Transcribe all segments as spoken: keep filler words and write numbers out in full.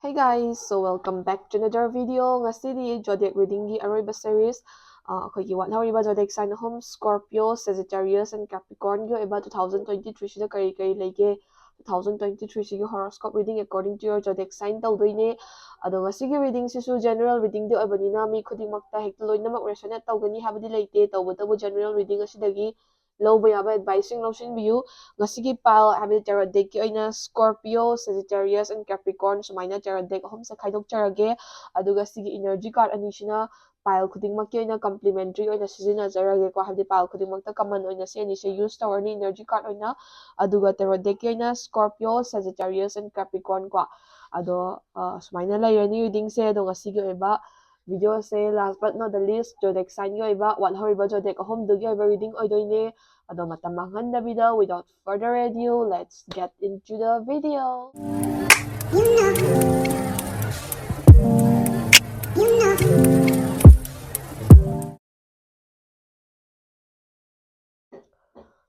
Hey guys, so welcome back to another video. ꯉꯁꯤꯗꯤ zodiac readingꯒꯤ ꯑꯔꯣꯏꯕ series, ꯑ, ꯑꯩꯈꯣꯏꯒꯤ ꯋꯥꯠꯍꯧꯔꯤꯕ zodiac sign ꯑꯍꯨꯝ, Scorpio, Sagittarius and Capricornꯒꯤ ꯑꯣꯏꯕ two thousand twenty-threeꯁꯤꯗ ꯀꯔꯤ ꯀꯔꯤ ꯂꯩꯒꯦ, two thousand twenty-threeꯁꯤꯒꯤ horoscope reading according to your zodiac sign ꯇꯧꯗꯣꯏꯅꯦ꯫ ꯑꯗꯣ ꯉꯁꯤꯒꯤ readingꯁꯤꯁꯨ general readingꯗꯤ ꯑꯣꯏꯕꯅꯤꯅ ꯃꯤ ꯈꯨꯗꯤꯡꯃꯛꯇ ꯍꯦꯛꯇ ꯂꯣꯏꯅꯃꯛ resonate ꯇꯧꯒꯅꯤ ꯍꯥꯏꯕꯗꯤ ꯂꯩꯇꯦ꯫ ꯇꯧꯕꯇꯕꯨ general reading ꯑꯁꯤꯗꯒꯤ ꯂꯧꯕ ꯌꯥꯕ adviceꯁꯤꯡ ꯂꯧꯁꯤꯟꯕꯤꯌꯨ꯫ ꯉꯁꯤꯒꯤ pile ꯍꯥꯏꯕꯗꯤ tarot deckꯀꯤ ꯑꯣꯏꯅ Scorpio, Sagittarius and Capricorn ꯁꯨꯃꯥꯏꯅ tarot deck ꯑꯍꯨꯝꯁꯦ ꯈꯥꯏꯗꯣꯛꯆꯔꯒꯦ꯫ ꯑꯗꯨꯒ ꯁꯤꯒꯤ energy card ꯑꯅꯤꯁꯤꯅ pile ꯈꯨꯗꯤꯡꯃꯛꯀꯤ ꯑꯣꯏꯅ complimentary ꯑꯣꯏꯅ ꯁꯤꯖꯤꯟꯅꯖꯔꯒꯦꯀꯣ꯫ ꯍꯥꯏꯕꯗꯤ pile ꯈꯨꯗꯤꯡꯃꯛꯇ common ꯑꯣꯏꯅ ꯁꯤ ꯑꯅꯤꯁꯦ use ꯇꯧꯔꯅꯤ energy card ꯑꯣꯏꯅ꯫ ꯑꯗꯨꯒ tarot deckꯀꯤ ꯑꯣꯏꯅ Scorpio, Sagittarius and Capricorn ꯀꯣ꯫ ꯑꯗꯣ, ꯑ, ꯁꯨꯃꯥꯏꯅ ꯂꯩꯔꯅꯤ readingꯁꯦ꯫ ꯑꯗꯣ ꯉꯁꯤꯒꯤ ꯑꯣꯏꯕ videoꯁꯦ last but not the least zodiac signꯒꯤ ꯑꯣꯏꯕ ꯋꯥꯠꯍꯧꯔꯤꯕ zodiac ꯑꯍꯨꯝꯗꯨꯒꯤ ꯑꯣꯏꯕ reading ꯑꯣꯏꯗꯣꯏꯅꯦ꯫ ꯑꯗꯣ ꯃꯇꯝ ꯃꯥꯡꯍꯟꯗꯕꯤꯗ, without further ado, let's get into the video.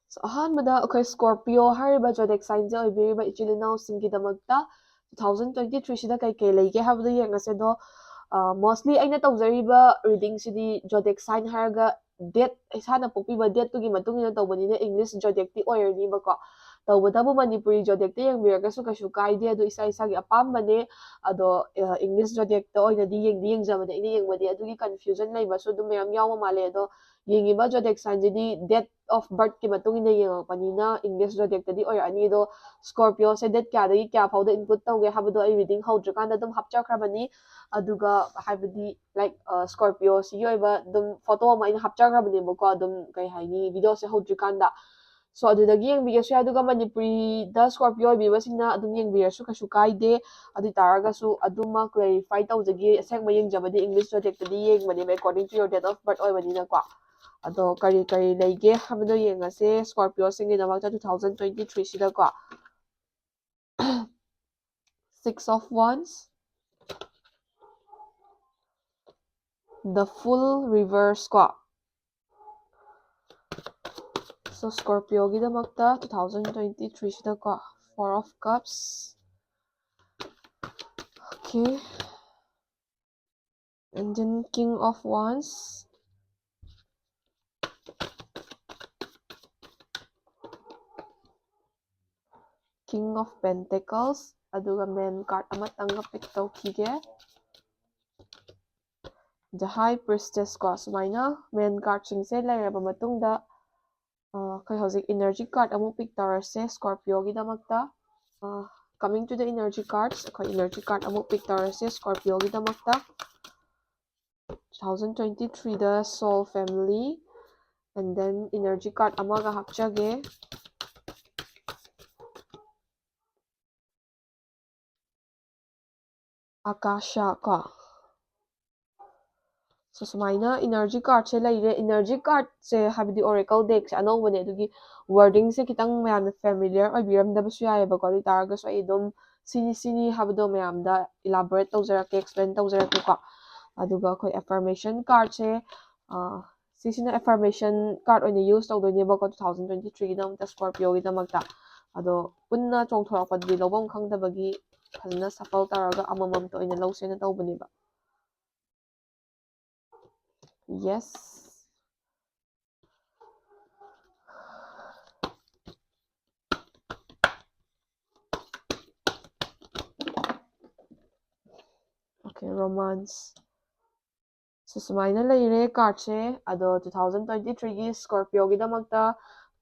So, ꯑꯍꯥꯟꯕꯗ ꯑꯩꯈꯣꯏ Scorpio ꯍꯥꯏꯔꯤꯕ zodiac signꯁꯦ ꯑꯣꯏꯕꯤꯔꯤꯕ ꯏꯆꯤꯜ ꯏꯅꯥꯎꯁꯤꯡꯒꯤꯗꯃꯛꯇ two thousand twenty-threeꯁꯤꯗ ꯀꯩꯀꯩ ꯂꯩꯒꯦ ꯍꯥꯏꯕꯗꯣ ꯌꯦꯡꯉꯁꯦ꯫ ꯑꯗꯣ, ꯑ, mostly ꯑꯩꯅ ꯇꯧꯖꯔꯤꯕ readingꯁꯤꯗꯤ zodiac sign ꯍꯥꯏꯔꯒ date, ꯏꯁꯥꯅ ꯄꯣꯛꯄꯤꯕ dateꯇꯨꯒꯤ ꯃꯇꯨꯡ ꯏꯟꯅ ꯇꯧꯕꯅꯤꯅ English zodiacꯇꯤ ꯑꯣꯏꯔꯅꯤꯕꯀꯣ꯫ ꯇꯧꯕꯇꯕꯨ ꯃꯅꯤꯄꯨꯔꯤ zodiacꯇ ꯌꯦꯡꯕꯤꯔꯒꯁꯨ ꯀꯩꯁꯨ ꯀꯥꯏꯗꯦ, ꯑꯗꯨ ꯏꯁꯥ ꯏꯁꯥꯒꯤ ꯑꯄꯥꯝꯕꯅꯦ꯫ ꯑꯗꯣ, ꯑ, English zodiacꯇ ꯑꯣꯏꯅꯗꯤ ꯌꯦꯡꯗꯤ ꯌꯦꯡꯖꯕꯅꯦ ꯑꯩꯅ ꯌꯦꯡꯕꯗꯤ, ꯑꯗꯨꯒꯤ confusion ꯂꯩꯕꯁꯨ ꯑꯗꯨꯝ ꯃꯌꯥꯝ ꯌꯥꯎꯕ ꯃꯥꯜꯂꯦ꯫ ꯑꯗꯣ ꯌꯦꯡꯉꯤꯕ zodiac signꯁꯤꯗꯤ date of birthꯀꯤ ꯃꯇꯨꯡ ꯏꯟꯅ ꯌꯦꯡꯉꯛꯄꯅꯤꯅ English zodiacꯇꯗꯤ ꯑꯣꯏꯔꯛꯑꯅꯤ꯫ ꯑꯗꯣ Scorpioꯁꯦ date ꯀꯌꯥꯗꯒꯤ ꯀꯌꯥ ꯐꯥꯎꯗ include ꯇꯧꯒꯦ ꯍꯥꯏꯕꯗꯣ ꯑꯩ reading ꯍꯧꯗ꯭ꯔꯤꯀꯥꯟꯗ ꯑꯗꯨꯝ ꯍꯥꯞꯆꯈ꯭ꯔꯕꯅꯤ꯫ ꯑꯗꯨꯒ ꯍꯥꯏꯕꯗꯤ, like, ꯑ, Scorpioꯁꯤꯒꯤ ꯑꯣꯏꯕ ꯑꯗꯨꯝ photo ꯑꯃ ꯑꯩꯅ ꯍꯥꯞꯆꯈ꯭ꯔꯕꯅꯦꯕꯀꯣ, ꯑꯗꯨꯝ, ꯀꯩ ꯍꯥꯏꯅꯤ, videoꯁꯦ ꯍꯧꯗ꯭ꯔꯤꯀꯥꯟꯗ꯫ So ꯑꯗꯨꯗꯒꯤ ꯌꯦꯡꯕꯤꯒꯦꯁꯨ ꯌꯥꯏ, ꯑꯗꯨꯒ ꯃꯅꯤꯄꯨꯔꯤꯗ Scorpio ꯑꯣꯏꯕꯤꯕꯁꯤꯡꯅ ꯑꯗꯨꯝ ꯌꯦꯡꯕꯤꯔꯁꯨ ꯀꯩꯁꯨ ꯀꯥꯏꯗꯦ꯫ ꯑꯗꯨ ꯑꯣꯏ ꯇꯥꯔꯒꯁꯨ ꯑꯗꯨꯃ clarify ꯇꯧꯖꯒꯦ, ꯑꯁꯦꯡꯕ ꯌꯦꯡꯖꯕꯗꯤ English zodiacꯇꯗꯤ ꯌꯦꯡꯕꯅꯦꯕ, according to your date of birth ꯑꯣꯏꯕꯅꯤꯅꯀꯣ꯫ ꯑꯗꯣ ꯀꯔꯤ ꯀꯔꯤ ꯂꯩꯒꯦ ꯍꯥꯏꯕꯗꯣ ꯌꯦꯡꯉꯁꯦ Scorpioꯁꯤꯡꯒꯤꯗꯃꯛꯇ two thousand twenty-threeꯁꯤꯗꯀꯣ꯫ Six of Wands, the Fool reverse ꯀꯣ꯫ So Scorpioꯒꯤꯗꯃꯛꯇ two thousand twenty-threeꯁꯤꯗꯀꯣ, Four of Cups, Okay. And then King of Wands. King of Pentacles. ꯑꯗꯨꯒ main card ꯑꯃꯇꯪꯒ pick ꯇꯧꯈꯤꯒꯦ. The High Priestess ꯀꯣ, ꯁꯨꯃꯥꯏꯅ main cardꯁꯤꯡꯁꯦ ꯂꯩꯔꯕ ꯃꯇꯨꯡꯗ, ꯑ, ꯑꯩꯈꯣꯏ ꯍꯧꯖꯤꯛ energy card ꯑꯃꯨꯛ pick ꯇꯧꯔꯁꯦ Scorpioꯒꯤꯗꯃꯛꯇ꯫ ꯑ, coming to the energy cards, ꯑꯩꯈꯣꯏ energy card ꯑꯃꯨꯛ pick ꯇꯧꯔꯁꯦ Scorpioꯒꯤꯗꯃꯛꯇ꯫ Two thousand twenty-threeꯗ Soul Family, and then energy card ꯑꯃꯒ ꯍꯥꯞꯆꯒꯦ꯫ Akasha ꯀꯣ꯫ So, ꯁꯨꯃꯥꯏꯅ energy cardꯁꯦ ꯂꯩꯔꯦ꯫ Energy cardꯁꯦ, ꯍꯥꯏꯕꯗꯤ oracle deckꯁꯦ ꯑꯅꯧꯕꯅꯦ, ꯑꯗꯨꯒꯤ wordingꯁꯦ ꯈꯤꯇꯪ ꯃꯌꯥꯝꯅ familiar ꯑꯣꯏꯕꯤꯔꯝꯗꯕꯁꯨ ꯌꯥꯏꯑꯕꯀꯣ꯫ ꯑꯗꯨ ꯑꯣꯏ ꯇꯥꯔꯒꯁꯨ ꯑꯩ ꯑꯗꯨꯝ ꯁꯤꯅꯤ ꯁꯤꯅꯤ ꯍꯥꯏꯕꯗꯣ ꯃꯌꯥꯝꯗ elaborate ꯇꯧꯖꯔꯛꯀꯦ, explain ꯇꯧꯖꯔꯛꯀꯦꯀꯣ꯫ ꯑꯗꯨꯒ ꯑꯩꯈꯣꯏ affirmation cardꯁꯦ, ꯑ, ꯁꯤꯁꯤꯅ affirmation card ꯑꯣꯏꯅ use ꯇꯧꯗꯣꯏꯅꯦꯕꯀꯣ, two thousand twenty-threeꯒꯤꯗꯃꯛꯇ, Scorpioꯒꯤꯗꯃꯛꯇ꯫ ꯑꯗꯣ ꯄꯨꯟꯅ ꯆꯣꯡꯊꯣꯔꯛꯄꯗꯗꯤ ꯂꯧꯐꯝ ꯈꯪꯗꯕꯒꯤ ꯐꯖꯅ shuffle ꯇꯧꯔꯒ ꯑꯃꯃꯝꯇ ꯑꯣꯏꯅ ꯂꯧꯁꯦꯅ ꯇꯧꯕꯅꯦꯕ꯫ Yes. Okay, romance. So, ꯁꯨꯃꯥꯏꯅ ꯂꯩꯔꯦ cardꯁꯦ꯫ ꯑꯗꯣ two thousand twenty-threeꯒꯤ Scorpioꯒꯤꯗꯃꯛꯇ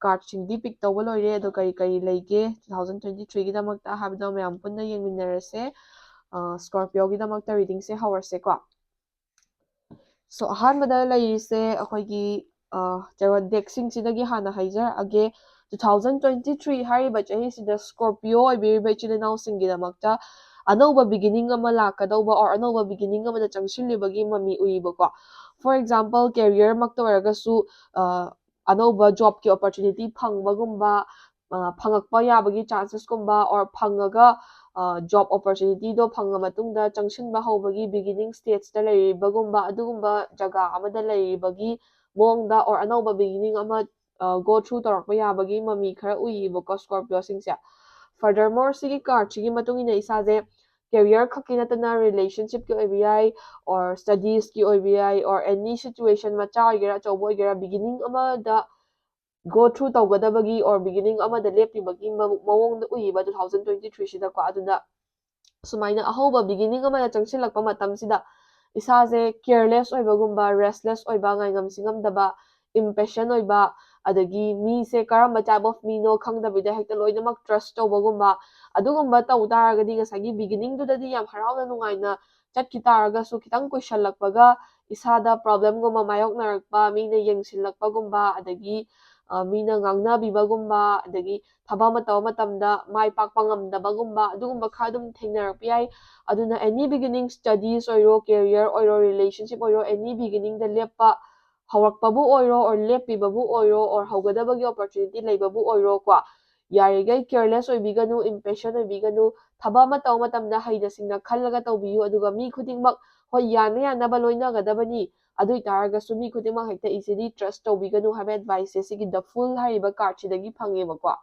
cardꯁꯤꯡꯗꯤ pick ꯇꯧꯕ ꯂꯣꯏꯔꯦ꯫ ꯑꯗꯣ ꯀꯔꯤ ꯀꯔꯤ ꯂꯩꯒꯦ two thousand twenty-threeꯒꯤꯗꯃꯛꯇ ꯍꯥꯏꯕꯗꯣ ꯃꯌꯥꯝ ꯄꯨꯟꯅ ꯌꯦꯡꯃꯤꯟꯅꯔꯁꯦ꯫ ꯑ, Scorpioꯒꯤꯗꯃꯛꯇ readingꯁꯦ ꯍꯧꯔꯁꯦꯀꯣ꯫ So, ꯑꯍꯥꯟꯕꯗ ꯂꯩꯔꯤꯁꯦ ꯑꯩꯈꯣꯏꯒꯤ, ꯑ, tarot deckꯁꯤꯡꯁꯤꯗꯒꯤ ꯍꯥꯟꯅ ꯍꯥꯏꯖꯔꯛꯑꯒꯦ꯫ Two thousand twenty-three ꯍꯥꯏꯔꯤꯕ ꯆꯍꯤꯁꯤꯗ Scorpio ꯑꯣꯏꯕꯤꯔꯤꯕ ꯏꯆꯤꯜ ꯏꯅꯥꯎꯁꯤꯡꯒꯤꯗꯃꯛꯇ ꯑꯅꯧꯕ beginning ꯑꯃ ꯂꯥꯛꯀꯗꯧꯕ or ꯑꯅꯧꯕ beginning ꯑꯃꯗ ꯆꯪꯁꯤꯜꯂꯤꯕꯒꯤ ꯃꯃꯤ ꯎꯏꯕꯀꯣ꯫ For example, career ꯃꯛꯇ ꯑꯣꯏꯔꯒꯁꯨ, ꯑ, ꯑꯅꯧꯕ jobꯀꯤ opportunity ꯐꯪꯕꯒꯨꯝꯕ, ꯑ, ꯐꯪꯉꯛꯄ ꯌꯥꯕꯒꯤ chancesꯀꯨꯝꯕ or ꯐꯪꯉꯒ, ꯑ, job opportunityꯗꯣ ꯐꯪꯉ ꯃꯇꯨꯡꯗ ꯆꯪꯁꯤꯟꯕ ꯍꯧꯕꯒꯤ beginning stageꯇ ꯂꯩꯔꯤꯕꯒꯨꯝꯕ, ꯑꯗꯨꯒꯨꯝꯕ ꯖꯒꯥ ꯑꯃꯗ ꯂꯩꯔꯤꯕꯒꯤ ꯃꯑꯣꯡꯗ or ꯑꯅꯧꯕ beginning ꯑꯃ, ꯑ, go through ꯇꯧꯔꯛꯄ ꯌꯥꯕꯒꯤ ꯃꯃꯤ ꯈꯔ ꯎꯏꯌꯦꯕꯀꯣ Scorpioꯁꯤꯡꯁꯦ꯫ Furthermore, ꯁꯤꯒꯤ cardꯁꯤꯒꯤ ꯃꯇꯨꯡ ꯏꯟꯅ ꯏꯁꯥꯁꯦ career ꯈꯛꯀꯤ ꯅꯠꯇꯅ relationship ꯀꯤ ꯑꯣꯏꯕ ꯌꯥꯏ, or studies ꯀꯤ ꯑꯣꯏꯕ ꯌꯥꯏ, or any situation ꯃꯆꯥ ꯑꯣꯏꯒꯦꯔꯥ ꯑꯆꯧꯕ ꯑꯣꯏꯒꯦꯔꯥ, beginning ꯑꯃꯗ go through ꯇꯧꯒꯗꯕꯒꯤ or beginning ꯑꯃꯗ ꯂꯦꯞꯄꯤꯕꯒꯤ ꯃ- ꯃꯑꯣꯡꯗ ꯎꯏꯌꯦꯕ two thousand twenty three ꯁꯤꯗꯀꯣ꯫ ꯑꯗꯨꯅ ꯁꯨꯃꯥꯏꯅ ꯑꯍꯧꯕ beginning ꯑꯃꯗ ꯆꯪꯁꯤꯜꯂꯛꯄ ꯃꯇꯝꯁꯤꯗ ꯏꯁꯥꯁꯦ careless ꯑꯣꯏꯕꯒꯨꯝꯕ, restless ꯑꯣꯏꯕ, ꯉꯥꯏꯉꯝ ꯁꯤꯡꯉꯝꯗꯕ, impatient ꯑꯣꯏꯕ, ꯑꯗꯒꯤ ꯃꯤꯁꯦ ꯀꯔꯝꯕ type of ꯃꯤꯅꯣ ꯈꯪꯗꯕꯤꯗ ꯍꯦꯛꯇ ꯂꯣꯏꯅꯃꯛ trust ꯇꯧꯕꯒꯨꯝꯕ, ꯑꯗꯨꯒꯨꯝꯕ ꯇꯧ ꯇꯥꯔꯒꯗꯤ ꯉꯁꯥꯏꯒꯤ beginning ꯗꯨꯗꯗꯤ ꯌꯥꯝ ꯍꯔꯥꯎꯅ ꯅꯨꯡꯉꯥꯏꯅ ꯆꯠꯈꯤ ꯇꯥꯔꯒꯁꯨ, ꯈꯤꯇꯪ ꯀꯨꯏꯁꯜꯂꯛꯄꯒ ꯏꯁꯥꯗ problem ꯒꯨꯝꯕ ꯃꯥꯌꯣꯛꯅꯔꯛꯄ, ꯃꯤꯅ ꯌꯦꯡꯁꯤꯜꯂꯛꯄꯒꯨꯝꯕ, ꯑꯗꯒꯤ ꯑ, ꯃꯤꯅ ꯉꯥꯡꯅꯕꯤꯕꯒꯨꯝꯕ, ꯑꯗꯒꯤ ꯊꯕꯛ ꯑꯃ ꯇꯧꯕ ꯃꯇꯝꯗ ꯃꯥꯏ ꯄꯥꯛꯄ ꯉꯝꯗꯕꯒꯨꯝꯕ, ꯑꯗꯨꯒꯨꯝꯕ ꯈꯔ ꯑꯗꯨꯝ ꯊꯦꯡꯅꯔꯛꯄ ꯌꯥꯏ꯫ ꯑꯗꯨꯅ any beginning, studies ꯑꯣꯏꯔꯣ, career ꯑꯣꯏꯔꯣ, relationship ꯑꯣꯏꯔꯣ, any beginning ꯗ ꯂꯦꯞꯄ ꯍꯧꯔꯛꯄꯕꯨ ꯑꯣꯏꯔꯣ, or ꯂꯦꯞꯄꯤꯕꯕꯨ ꯑꯣꯏꯔꯣ, or ꯍꯧꯒꯗꯕꯒꯤ opportunity ꯂꯩꯕꯕꯨ ꯑꯣꯏꯔꯣ ꯀꯣ, ꯌꯥꯔꯤꯈꯩ careless ꯑꯣꯏꯕꯤꯒꯅꯨ, impatient ꯑꯣꯏꯕꯤꯒꯅꯨ꯫ ꯊꯕꯛ ꯑꯃ ꯇꯧꯕ ꯃꯇꯝꯗ ꯍꯩꯅ ꯁꯤꯡꯅ ꯈꯜꯂꯒ ꯇꯧꯕꯤꯌꯨ, ꯑꯗꯨꯒ ꯃꯤ ꯈꯨꯗꯤꯡꯃꯛ, ꯍꯣꯏ, ꯌꯥꯅ ꯌꯥꯅꯕ ꯂꯣꯏꯅꯒꯗꯕꯅꯤ, ꯑꯗꯨ ꯑꯣꯏꯇꯥꯔꯒꯁꯨ ꯃꯤ ꯈꯨꯗꯤꯡꯃꯛ ꯍꯦꯛꯇ easily trust ꯇꯧꯕꯤꯒꯅꯨ ꯍꯥꯏꯕ advice ꯁꯦ ꯁꯤꯒꯤ The Fool ꯍꯥꯏꯔꯤꯕ card ꯁꯤꯗꯒꯤ ꯐꯪꯉꯦꯕꯀꯣ꯫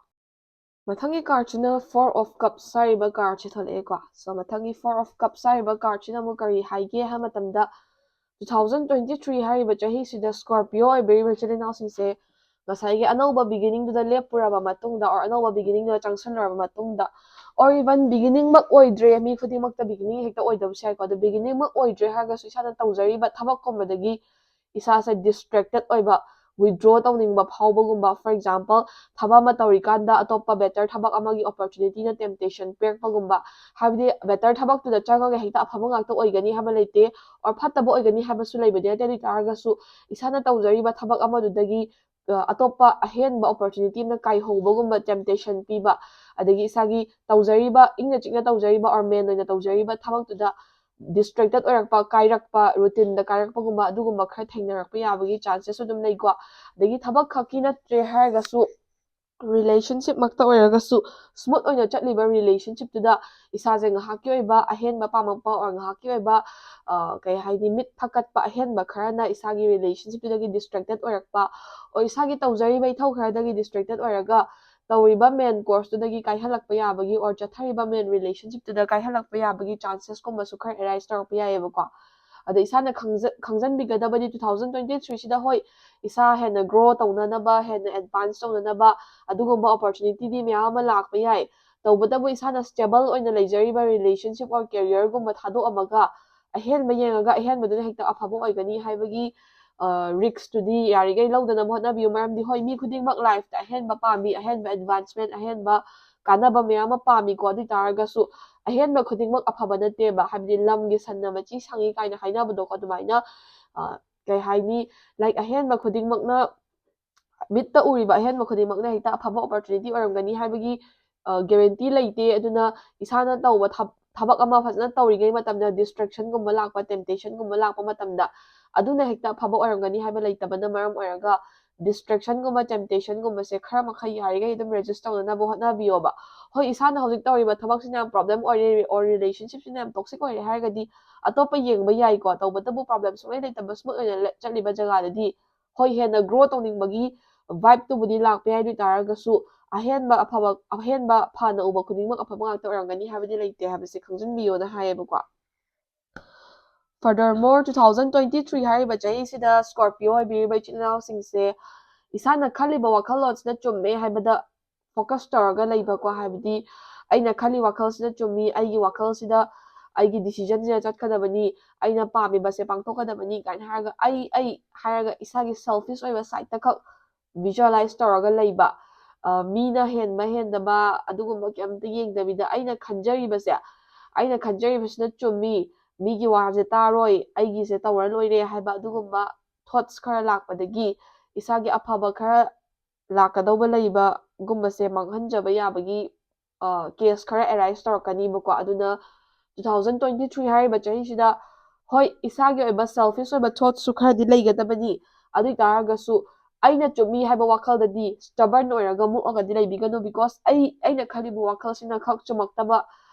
ꯃꯊꯪꯒꯤ card ꯁꯤꯅ Four of Cups ꯍꯥꯏꯔꯤꯕ card ꯁꯤ ꯊꯣꯛꯂꯛꯑꯦꯀꯣ꯫ So, ꯃꯊꯪꯒꯤ Four of Cups ꯍꯥꯏꯔꯤꯕ card ꯁꯤꯅ ꯑꯃꯨꯛ ꯀꯔꯤ ꯍꯥꯏꯒꯦ ꯍꯥꯏꯕ ꯃꯇꯝꯗ, two thousand twenty three ꯍꯥꯏꯔꯤꯕ ꯆꯍꯤꯁꯤꯗ Scorpio ꯑꯣꯏꯕꯤꯔꯤꯕ ꯏꯆꯤꯜ ꯏꯅꯥꯎꯁꯤꯡꯁꯦ ꯉꯁꯥꯏꯒꯤ ꯑꯅꯧꯕ beginning ꯗꯨꯗ ꯂꯦꯞꯄꯨꯔꯕ ꯃꯇꯨꯡꯗ, or ꯑꯅꯧꯕ beginning ꯗꯨꯗ ꯆꯪꯁꯜꯂꯨꯔꯕ ꯃꯇꯨꯡꯗ, or even beginning ꯃꯛ ꯑꯣꯏꯗ꯭ꯔꯦ, ꯃꯤ ꯈꯨꯗꯤꯡꯃꯛꯇ beginning ꯍꯦꯛꯇ ꯑꯣꯏꯗꯕꯁꯨ ꯌꯥꯏꯀꯣ꯫ ꯑꯗꯣ beginning ꯃꯛ ꯑꯣꯏꯗ꯭ꯔꯦ ꯍꯥꯏꯔꯒꯁꯨ ꯏꯁꯥꯅ ꯇꯧꯖꯔꯤꯕ ꯊꯕꯛꯀꯨꯝꯕꯗꯒꯤ ꯏꯁꯥꯁꯦ distracted ꯑꯣꯏꯕ, withdraw ꯇꯧꯅꯤꯡꯕ ꯐꯥꯎꯕꯒꯨꯝꯕ, for example, ꯊꯕꯛ ꯑꯃ ꯇꯧꯔꯤꯀꯥꯟꯗ ꯑꯇꯣꯞꯄ better ꯊꯕꯛ ꯑꯃꯒꯤ opportunity ꯅ temptation ꯄꯤꯔꯛꯄꯒꯨꯝꯕ, ꯍꯥꯏꯕꯗꯤ better ꯊꯕꯛꯇꯨꯗ ꯆꯪꯉꯒ ꯍꯦꯛꯇ ꯑꯐꯕ ꯉꯥꯛꯇ ꯑꯣꯏꯒꯅꯤ ꯍꯥꯏꯕ ꯂꯩꯇꯦ, or ꯐꯠꯇꯕ ꯑꯣꯏꯒꯅꯤ ꯍꯥꯏꯕꯁꯨ ꯂꯩꯕꯗꯤ ꯅꯠꯇꯦ꯫ ꯑꯗꯨ ꯑꯣꯏꯇꯥꯔꯒꯁꯨ ꯏꯁꯥꯅ ꯇꯧꯖꯔꯤꯕ ꯊꯕꯛ ꯑꯃꯗꯨꯗꯒꯤ, ꯑ, ꯑꯇꯣꯞꯄ ꯑꯍꯦꯟꯕ opportunity ꯑꯃꯅ ꯀꯥꯏꯍꯧꯕꯒꯨꯝꯕ temptation ꯄꯤꯕ, ꯑꯗꯒꯤ ꯏꯁꯥꯒꯤ ꯇꯧꯖꯔꯤꯕ, ꯏꯪꯅ ꯆꯤꯛꯅ ꯇꯧꯖꯔꯤꯕ or main ꯑꯣꯏꯅ ꯇꯧꯖꯔꯤꯕ ꯊꯕꯛꯇꯨꯗ distracted ꯑꯣꯏꯔꯛꯄ, ꯀꯥꯏꯔꯛꯄ, routine ꯗ ꯀꯥꯏꯔꯛꯄꯒꯨꯝꯕ, ꯑꯗꯨꯒꯨꯝꯕ ꯈꯔ ꯊꯦꯡꯅꯔꯛꯄ ꯌꯥꯕꯒꯤ chances ꯁꯨ ꯑꯗꯨꯝ ꯂꯩꯀꯣ꯫ ꯑꯗꯒꯤ ꯊꯕꯛ ꯈꯛꯀꯤ ꯅꯠꯇ꯭ꯔꯦ ꯍꯥꯏꯔꯒꯁꯨ relationship ꯃꯛꯇ ꯑꯣꯏꯔꯒꯁꯨ, smooth ꯑꯣꯏꯅ ꯆꯠꯂꯤꯕ relationship ꯇꯨꯗ ꯏꯁꯥꯁꯦ ꯉꯥꯏꯍꯥꯛꯀꯤ ꯑꯣꯏꯕ ꯑꯍꯦꯟꯕ ꯄꯥꯝꯃꯛꯄ, or ꯉꯥꯏꯍꯥꯛꯀꯤ ꯑꯣꯏꯕ, ꯑ, ꯀꯩ ꯍꯥꯏꯅꯤ, ꯃꯤꯠ ꯊꯛꯀꯠꯄ ꯑꯍꯦꯟꯕ ꯈꯔꯅ ꯏꯁꯥꯒꯤ relationship ꯇꯨꯗꯒꯤ distracted ꯑꯣꯏꯔꯛꯄ, or ꯏꯁꯥꯒꯤ ꯇꯧꯖꯔꯤꯕ ꯏꯊꯧ ꯈꯔꯗꯒꯤ distracted ꯑꯣꯏꯔꯒ ꯇꯧꯔꯤꯕ ꯃꯦꯟ ꯀꯣꯔꯁꯇꯨꯗꯒꯤ ꯀꯥꯏꯍꯜꯂꯛꯄ ꯌꯥꯕꯒꯤ ꯑꯣꯔ ꯆꯠꯊꯔꯤꯕ ꯃꯦꯟ ꯔꯤꯂꯦꯁꯟꯁꯤꯞꯇꯨꯗ ꯀꯥꯏꯍꯜꯂꯛꯄ ꯌꯥꯕꯒꯤ ꯆꯥꯟꯁꯦꯁꯀꯨꯝꯕꯁꯨ ꯈꯔ ꯑꯦꯔꯥꯏꯁ ꯇꯧꯔꯛꯄ ꯌꯥꯏꯑꯕꯀꯣ꯫ ꯑꯗ ꯏꯁꯥꯅ ꯈꯪꯖ- ꯈꯪꯖꯟꯕꯤꯒꯗꯕꯗꯤ, ꯇꯨ ꯊꯥꯎꯖꯟ ꯇ꯭ꯋꯦꯟꯇꯤ ꯊ꯭ꯔꯤꯁꯤꯗ ꯍꯣꯏ, ꯏꯁꯥ ꯍꯦꯟꯅ ꯒ꯭ꯔꯣ ꯇꯧꯅꯅꯕ, ꯍꯦꯟꯅ ꯑꯦꯗꯚꯥꯟꯁ ꯇꯧꯅꯅꯕ ꯑꯗꯨꯒꯨꯝꯕ ꯑꯣꯄꯣꯔꯆꯨꯅꯤꯇꯤꯗꯤ ꯃꯌꯥꯝ ꯑꯃ ꯂꯥꯛꯄ ꯌꯥꯏ꯫ ꯇꯧꯕꯇꯕꯨ ꯏꯁꯥꯅ ꯁ꯭ꯇꯦꯕꯜ ꯑꯣꯏꯅ ꯂꯩꯖꯔꯤꯕ ꯔꯤꯂꯦꯁꯟꯁꯤꯞ ꯑꯣꯔ ꯀꯦꯔꯤꯌꯔꯒꯨꯝꯕ ꯊꯥꯗꯣꯛꯑꯝꯃꯒ ꯑꯍꯦꯟꯕ ꯌꯦꯡꯉꯒ ꯑꯍꯦꯟꯕꯗꯨꯅ ꯍꯦꯛꯇ ꯑꯐꯕ ꯑꯣꯏꯒꯅꯤ ꯍꯥꯏꯕꯒꯤ ꯔꯤꯛꯁꯇꯨꯗꯤ ꯌꯥꯔꯤꯈꯩ ꯂꯧꯗꯅꯕ ꯍꯣꯠꯅꯕꯤꯌꯨ꯫ ꯃꯔꯝꯗꯤ ꯍꯣꯏ, ꯃꯤ ꯈꯨꯗꯤꯡꯃꯛ ꯂꯥꯏꯐꯇ ꯑꯍꯦꯟꯕ ꯄꯥꯝꯃꯤ, ꯑꯍꯦꯟꯕ ꯑꯦꯗꯚꯥꯟꯁꯃꯦꯟ, ꯑꯍꯦꯟꯕ ꯀꯥꯟꯅꯕ ꯃꯌꯥꯝ ꯑꯃ ꯄꯥꯝꯃꯤꯀꯣ꯫ ꯑꯗꯨ ꯑꯣꯏ ꯇꯥꯔꯒꯁꯨ ꯑꯍꯦꯟꯕ ꯈꯨꯗꯤꯡꯃꯛ ꯑꯐꯕ ꯅꯠꯇꯦꯕ꯫ ꯍꯥꯏꯕꯗꯤ ꯂꯝꯒꯤ ꯁꯟꯅ ꯃꯆꯤ ꯁꯪꯉꯤ ꯀꯥꯏꯅ ꯍꯥꯏꯅꯕꯗꯣꯀꯣ, ꯑꯗꯨꯃꯥꯏꯅ, ꯑ, ꯀꯩ ꯍꯥꯏꯅꯤ, ꯂꯥꯏꯛ, ꯑꯍꯦꯟꯕ ꯈꯨꯗꯤꯡꯃꯛꯅ, ꯃꯤꯠꯇ ꯎꯔꯤꯕ ꯑꯍꯦꯟꯕ ꯈꯨꯗꯤꯡꯃꯛꯅ ꯍꯦꯛꯇ ꯑꯐꯕ ꯑꯣꯄꯣꯔꯆꯨꯅꯤꯇꯤ ꯑꯣꯏꯔꯝꯒꯅꯤ ꯍꯥꯏꯕꯒꯤ ꯒꯦꯔꯦꯟꯇꯤ ꯂꯩꯇꯦ꯫ ꯑꯗꯨꯅ ꯏꯁꯥꯅ ꯇꯧꯕ ꯊꯕ- ꯊꯕꯛ ꯑꯃ ꯐꯖꯅ ꯇꯧꯔꯤꯉꯩ ꯃꯇꯝꯗ ꯗꯤꯁꯇ꯭ꯔꯦꯛꯁꯟꯒꯨꯝꯕ ꯂꯥꯛꯄ, ꯇꯦꯝꯇꯦꯁꯟꯒꯨꯝꯕ ꯂꯥꯛꯄ ꯃꯇꯝꯗ ꯑꯗꯨꯅ ꯍꯦꯛꯇ ꯑꯐꯕ ꯑꯣꯏꯔꯝꯒꯅꯤ ꯍꯥꯏꯕ ꯂꯩꯇꯕꯅ ꯃꯔꯝ ꯑꯣꯏꯔꯒ, ꯗꯤꯁꯇ꯭ꯔꯦꯛꯁꯟꯒꯨꯝꯕ, ꯇꯦꯝꯇꯦꯁꯟꯒꯨꯝꯕꯁꯦ ꯈꯔ ꯃꯈꯩ ꯌꯥꯔꯤꯈꯩ ꯑꯗꯨꯝ ꯔꯦꯖꯤꯁ ꯇꯧꯅꯅꯕ ꯍꯣꯠꯅꯕꯤꯌꯣꯕ꯫ ꯍꯣꯏ, ꯏꯁꯥꯅ ꯍꯧꯖꯤꯛ ꯇꯧꯔꯤꯕ ꯊꯕꯛꯁꯤꯅ ꯌꯥꯝ ꯄ꯭ꯔꯣꯕ꯭ꯂꯦꯝ ꯑꯣꯏꯔꯦ, ꯑꯣꯔ ꯔꯤꯂꯦꯁꯟꯁꯤꯞꯁꯤꯅ ꯌꯥꯝ ꯇꯣꯛꯁꯤꯛ ꯑꯣꯏꯔꯦ ꯍꯥꯏꯔꯒꯗꯤ ꯑꯇꯣꯞꯄ ꯌꯦꯡꯕ ꯌꯥꯏꯀꯣ꯫ ꯇꯧꯕꯇꯕꯨ ꯄ꯭ꯔꯣꯕ꯭ꯂꯦꯝ ꯁꯨꯡꯂꯩ ꯂꯩꯇꯕ ꯁ꯭ꯃꯨꯠ ꯑꯣꯏꯅ ꯂꯦ- ꯆꯠꯂꯤꯕ ꯖꯒꯥꯗꯗꯤ ꯍꯣꯏ, ꯍꯦꯟꯅ ꯒ꯭ꯔꯣ ꯇꯧꯅꯤꯡꯕꯒꯤ ꯚꯥꯏꯕꯇꯨꯕꯨꯗꯤ ꯂꯥꯛꯄ ꯌꯥꯏ꯫ ꯑꯗꯨ ꯑꯣꯏ ꯇꯥꯔꯒꯁꯨ ꯑꯍꯦꯟꯕ ꯑꯐꯕ, ꯑꯍꯦꯟꯕ ꯐꯅ ꯎꯕ ꯈꯨꯗꯤꯡꯃꯛ ꯑꯐꯕ ꯉꯥꯛꯇ ꯑꯣꯏꯔꯝꯒꯅꯤ ꯍꯥꯏꯕꯗꯤ ꯂꯩꯇꯦ ꯍꯥꯏꯕꯁꯦ ꯈꯪꯖꯤꯟꯕꯤꯌꯣꯅ ꯍꯥꯏꯌꯦꯕꯀꯣ꯫ Furthermore, two thousand twenty three ꯍꯥꯏꯔꯤꯕ ꯆꯍꯤꯁꯤꯗ ꯁ꯭ꯀꯣꯔꯄꯤꯌꯣ ꯑꯣꯏꯕꯤꯔꯤꯕ ꯏꯆꯤꯜ ꯏꯅꯥꯎꯁꯤꯡꯁꯦ ꯏꯁꯥꯅ ꯈꯜꯂꯤꯕ ꯋꯥꯈꯜꯂꯣꯟꯁꯤꯅ ꯆꯨꯝꯃꯦ ꯍꯥꯏꯕꯗ ꯐꯣꯀꯁ ꯇꯧꯔꯒ ꯂꯩꯕꯀꯣ꯫ ꯍꯥꯏꯕꯗꯤ ꯑꯩꯅ ꯈꯜꯂꯤ ꯋꯥꯈꯜꯁꯤꯅ ꯆꯨꯝꯃꯤ, ꯑꯩꯒꯤ ꯋꯥꯈꯜꯁꯤꯗ ꯑꯩꯒꯤ ꯗꯤꯁꯤꯖꯟꯁꯤꯗ ꯆꯠꯀꯗꯕꯅꯤ, ꯑꯩꯅ ꯄꯥꯝꯃꯤꯕꯁꯦ ꯄꯥꯡꯊꯣꯛꯀꯗꯕꯅꯤ ꯀꯥꯏꯅ ꯍꯥꯏꯔꯒ, ꯑꯩ, ꯑꯩ ꯍꯥꯏꯔꯒ ꯏꯁꯥꯒꯤ ꯁꯦꯜꯐꯤꯁ ꯑꯣꯏꯕ ꯁꯥꯏꯠꯇ ꯈꯛ ꯚꯤꯖꯨꯋꯦꯂꯥꯏꯁ ꯇꯧꯔꯒ ꯂꯩꯕ, ꯑ, ꯃꯤꯅ ꯍꯦꯟꯕ ꯍꯦꯟꯗꯕ ꯑꯗꯨꯒꯨꯝꯕ ꯀꯩꯝꯇ ꯌꯦꯡꯗꯕꯤꯗ ꯑꯩꯅ ꯈꯟꯖꯔꯤꯕꯁꯦ, ꯑꯩꯅ ꯈꯟꯖꯔꯤꯕꯁꯤꯅ ꯆꯨꯝꯃꯤ, ꯃꯤꯒꯤ ꯋꯥꯁꯦ ꯇꯥꯔꯣꯏ, ꯑꯩꯒꯤꯁꯦ ꯇꯧꯔ ꯂꯣꯏꯔꯦ ꯍꯥꯏꯕ ꯑꯗꯨꯒꯨꯝꯕ ꯊꯣꯠꯁ ꯈꯔ ꯂꯥꯛꯄꯗꯒꯤ ꯏꯁꯥꯒꯤ ꯑꯐꯕ ꯈꯔ ꯂꯥꯛꯀꯗꯧꯕ ꯂꯩꯕꯒꯨꯝꯕꯁꯦ ꯃꯥꯡꯍꯟꯖꯕ ꯌꯥꯕꯒꯤ ꯀꯦꯁ ꯈꯔ ꯑꯦꯔꯥꯏꯁ ꯇꯧꯔꯛꯀꯅꯤꯕꯀꯣ꯫ ꯑꯗꯨꯅ two thousand twenty three ꯍꯥꯏꯔꯤꯕ ꯆꯍꯤꯁꯤꯗ, ꯍꯣꯏ, ꯏꯁꯥꯒꯤ ꯑꯣꯏꯕ ꯁꯦꯜꯐꯤꯁ ꯑꯣꯏꯕ ꯊꯣꯠꯁꯨ ꯈꯔꯗꯤ ꯂꯩꯒꯗꯕꯅꯤ꯫ ꯑꯗꯨ ꯑꯣꯏ ꯇꯥꯔꯒꯁꯨ ꯑꯩꯅ ꯆꯨꯝꯃꯤ ꯍꯥꯏꯕ ꯋꯥꯈꯜꯗꯗꯤ ꯁ꯭ꯇꯕꯔꯟ ꯑꯣꯏꯔꯒ ꯃꯨꯛꯑꯒꯗꯤ ꯂꯩꯕꯤꯒꯅꯨ, ꯕꯤꯀꯣꯁ ꯑꯩ, ꯑꯩꯅ ꯈꯜꯂꯤꯕ ꯋꯥꯈꯜꯁꯤꯅ ꯈꯛ ꯆꯨꯝꯃꯛꯇꯕ,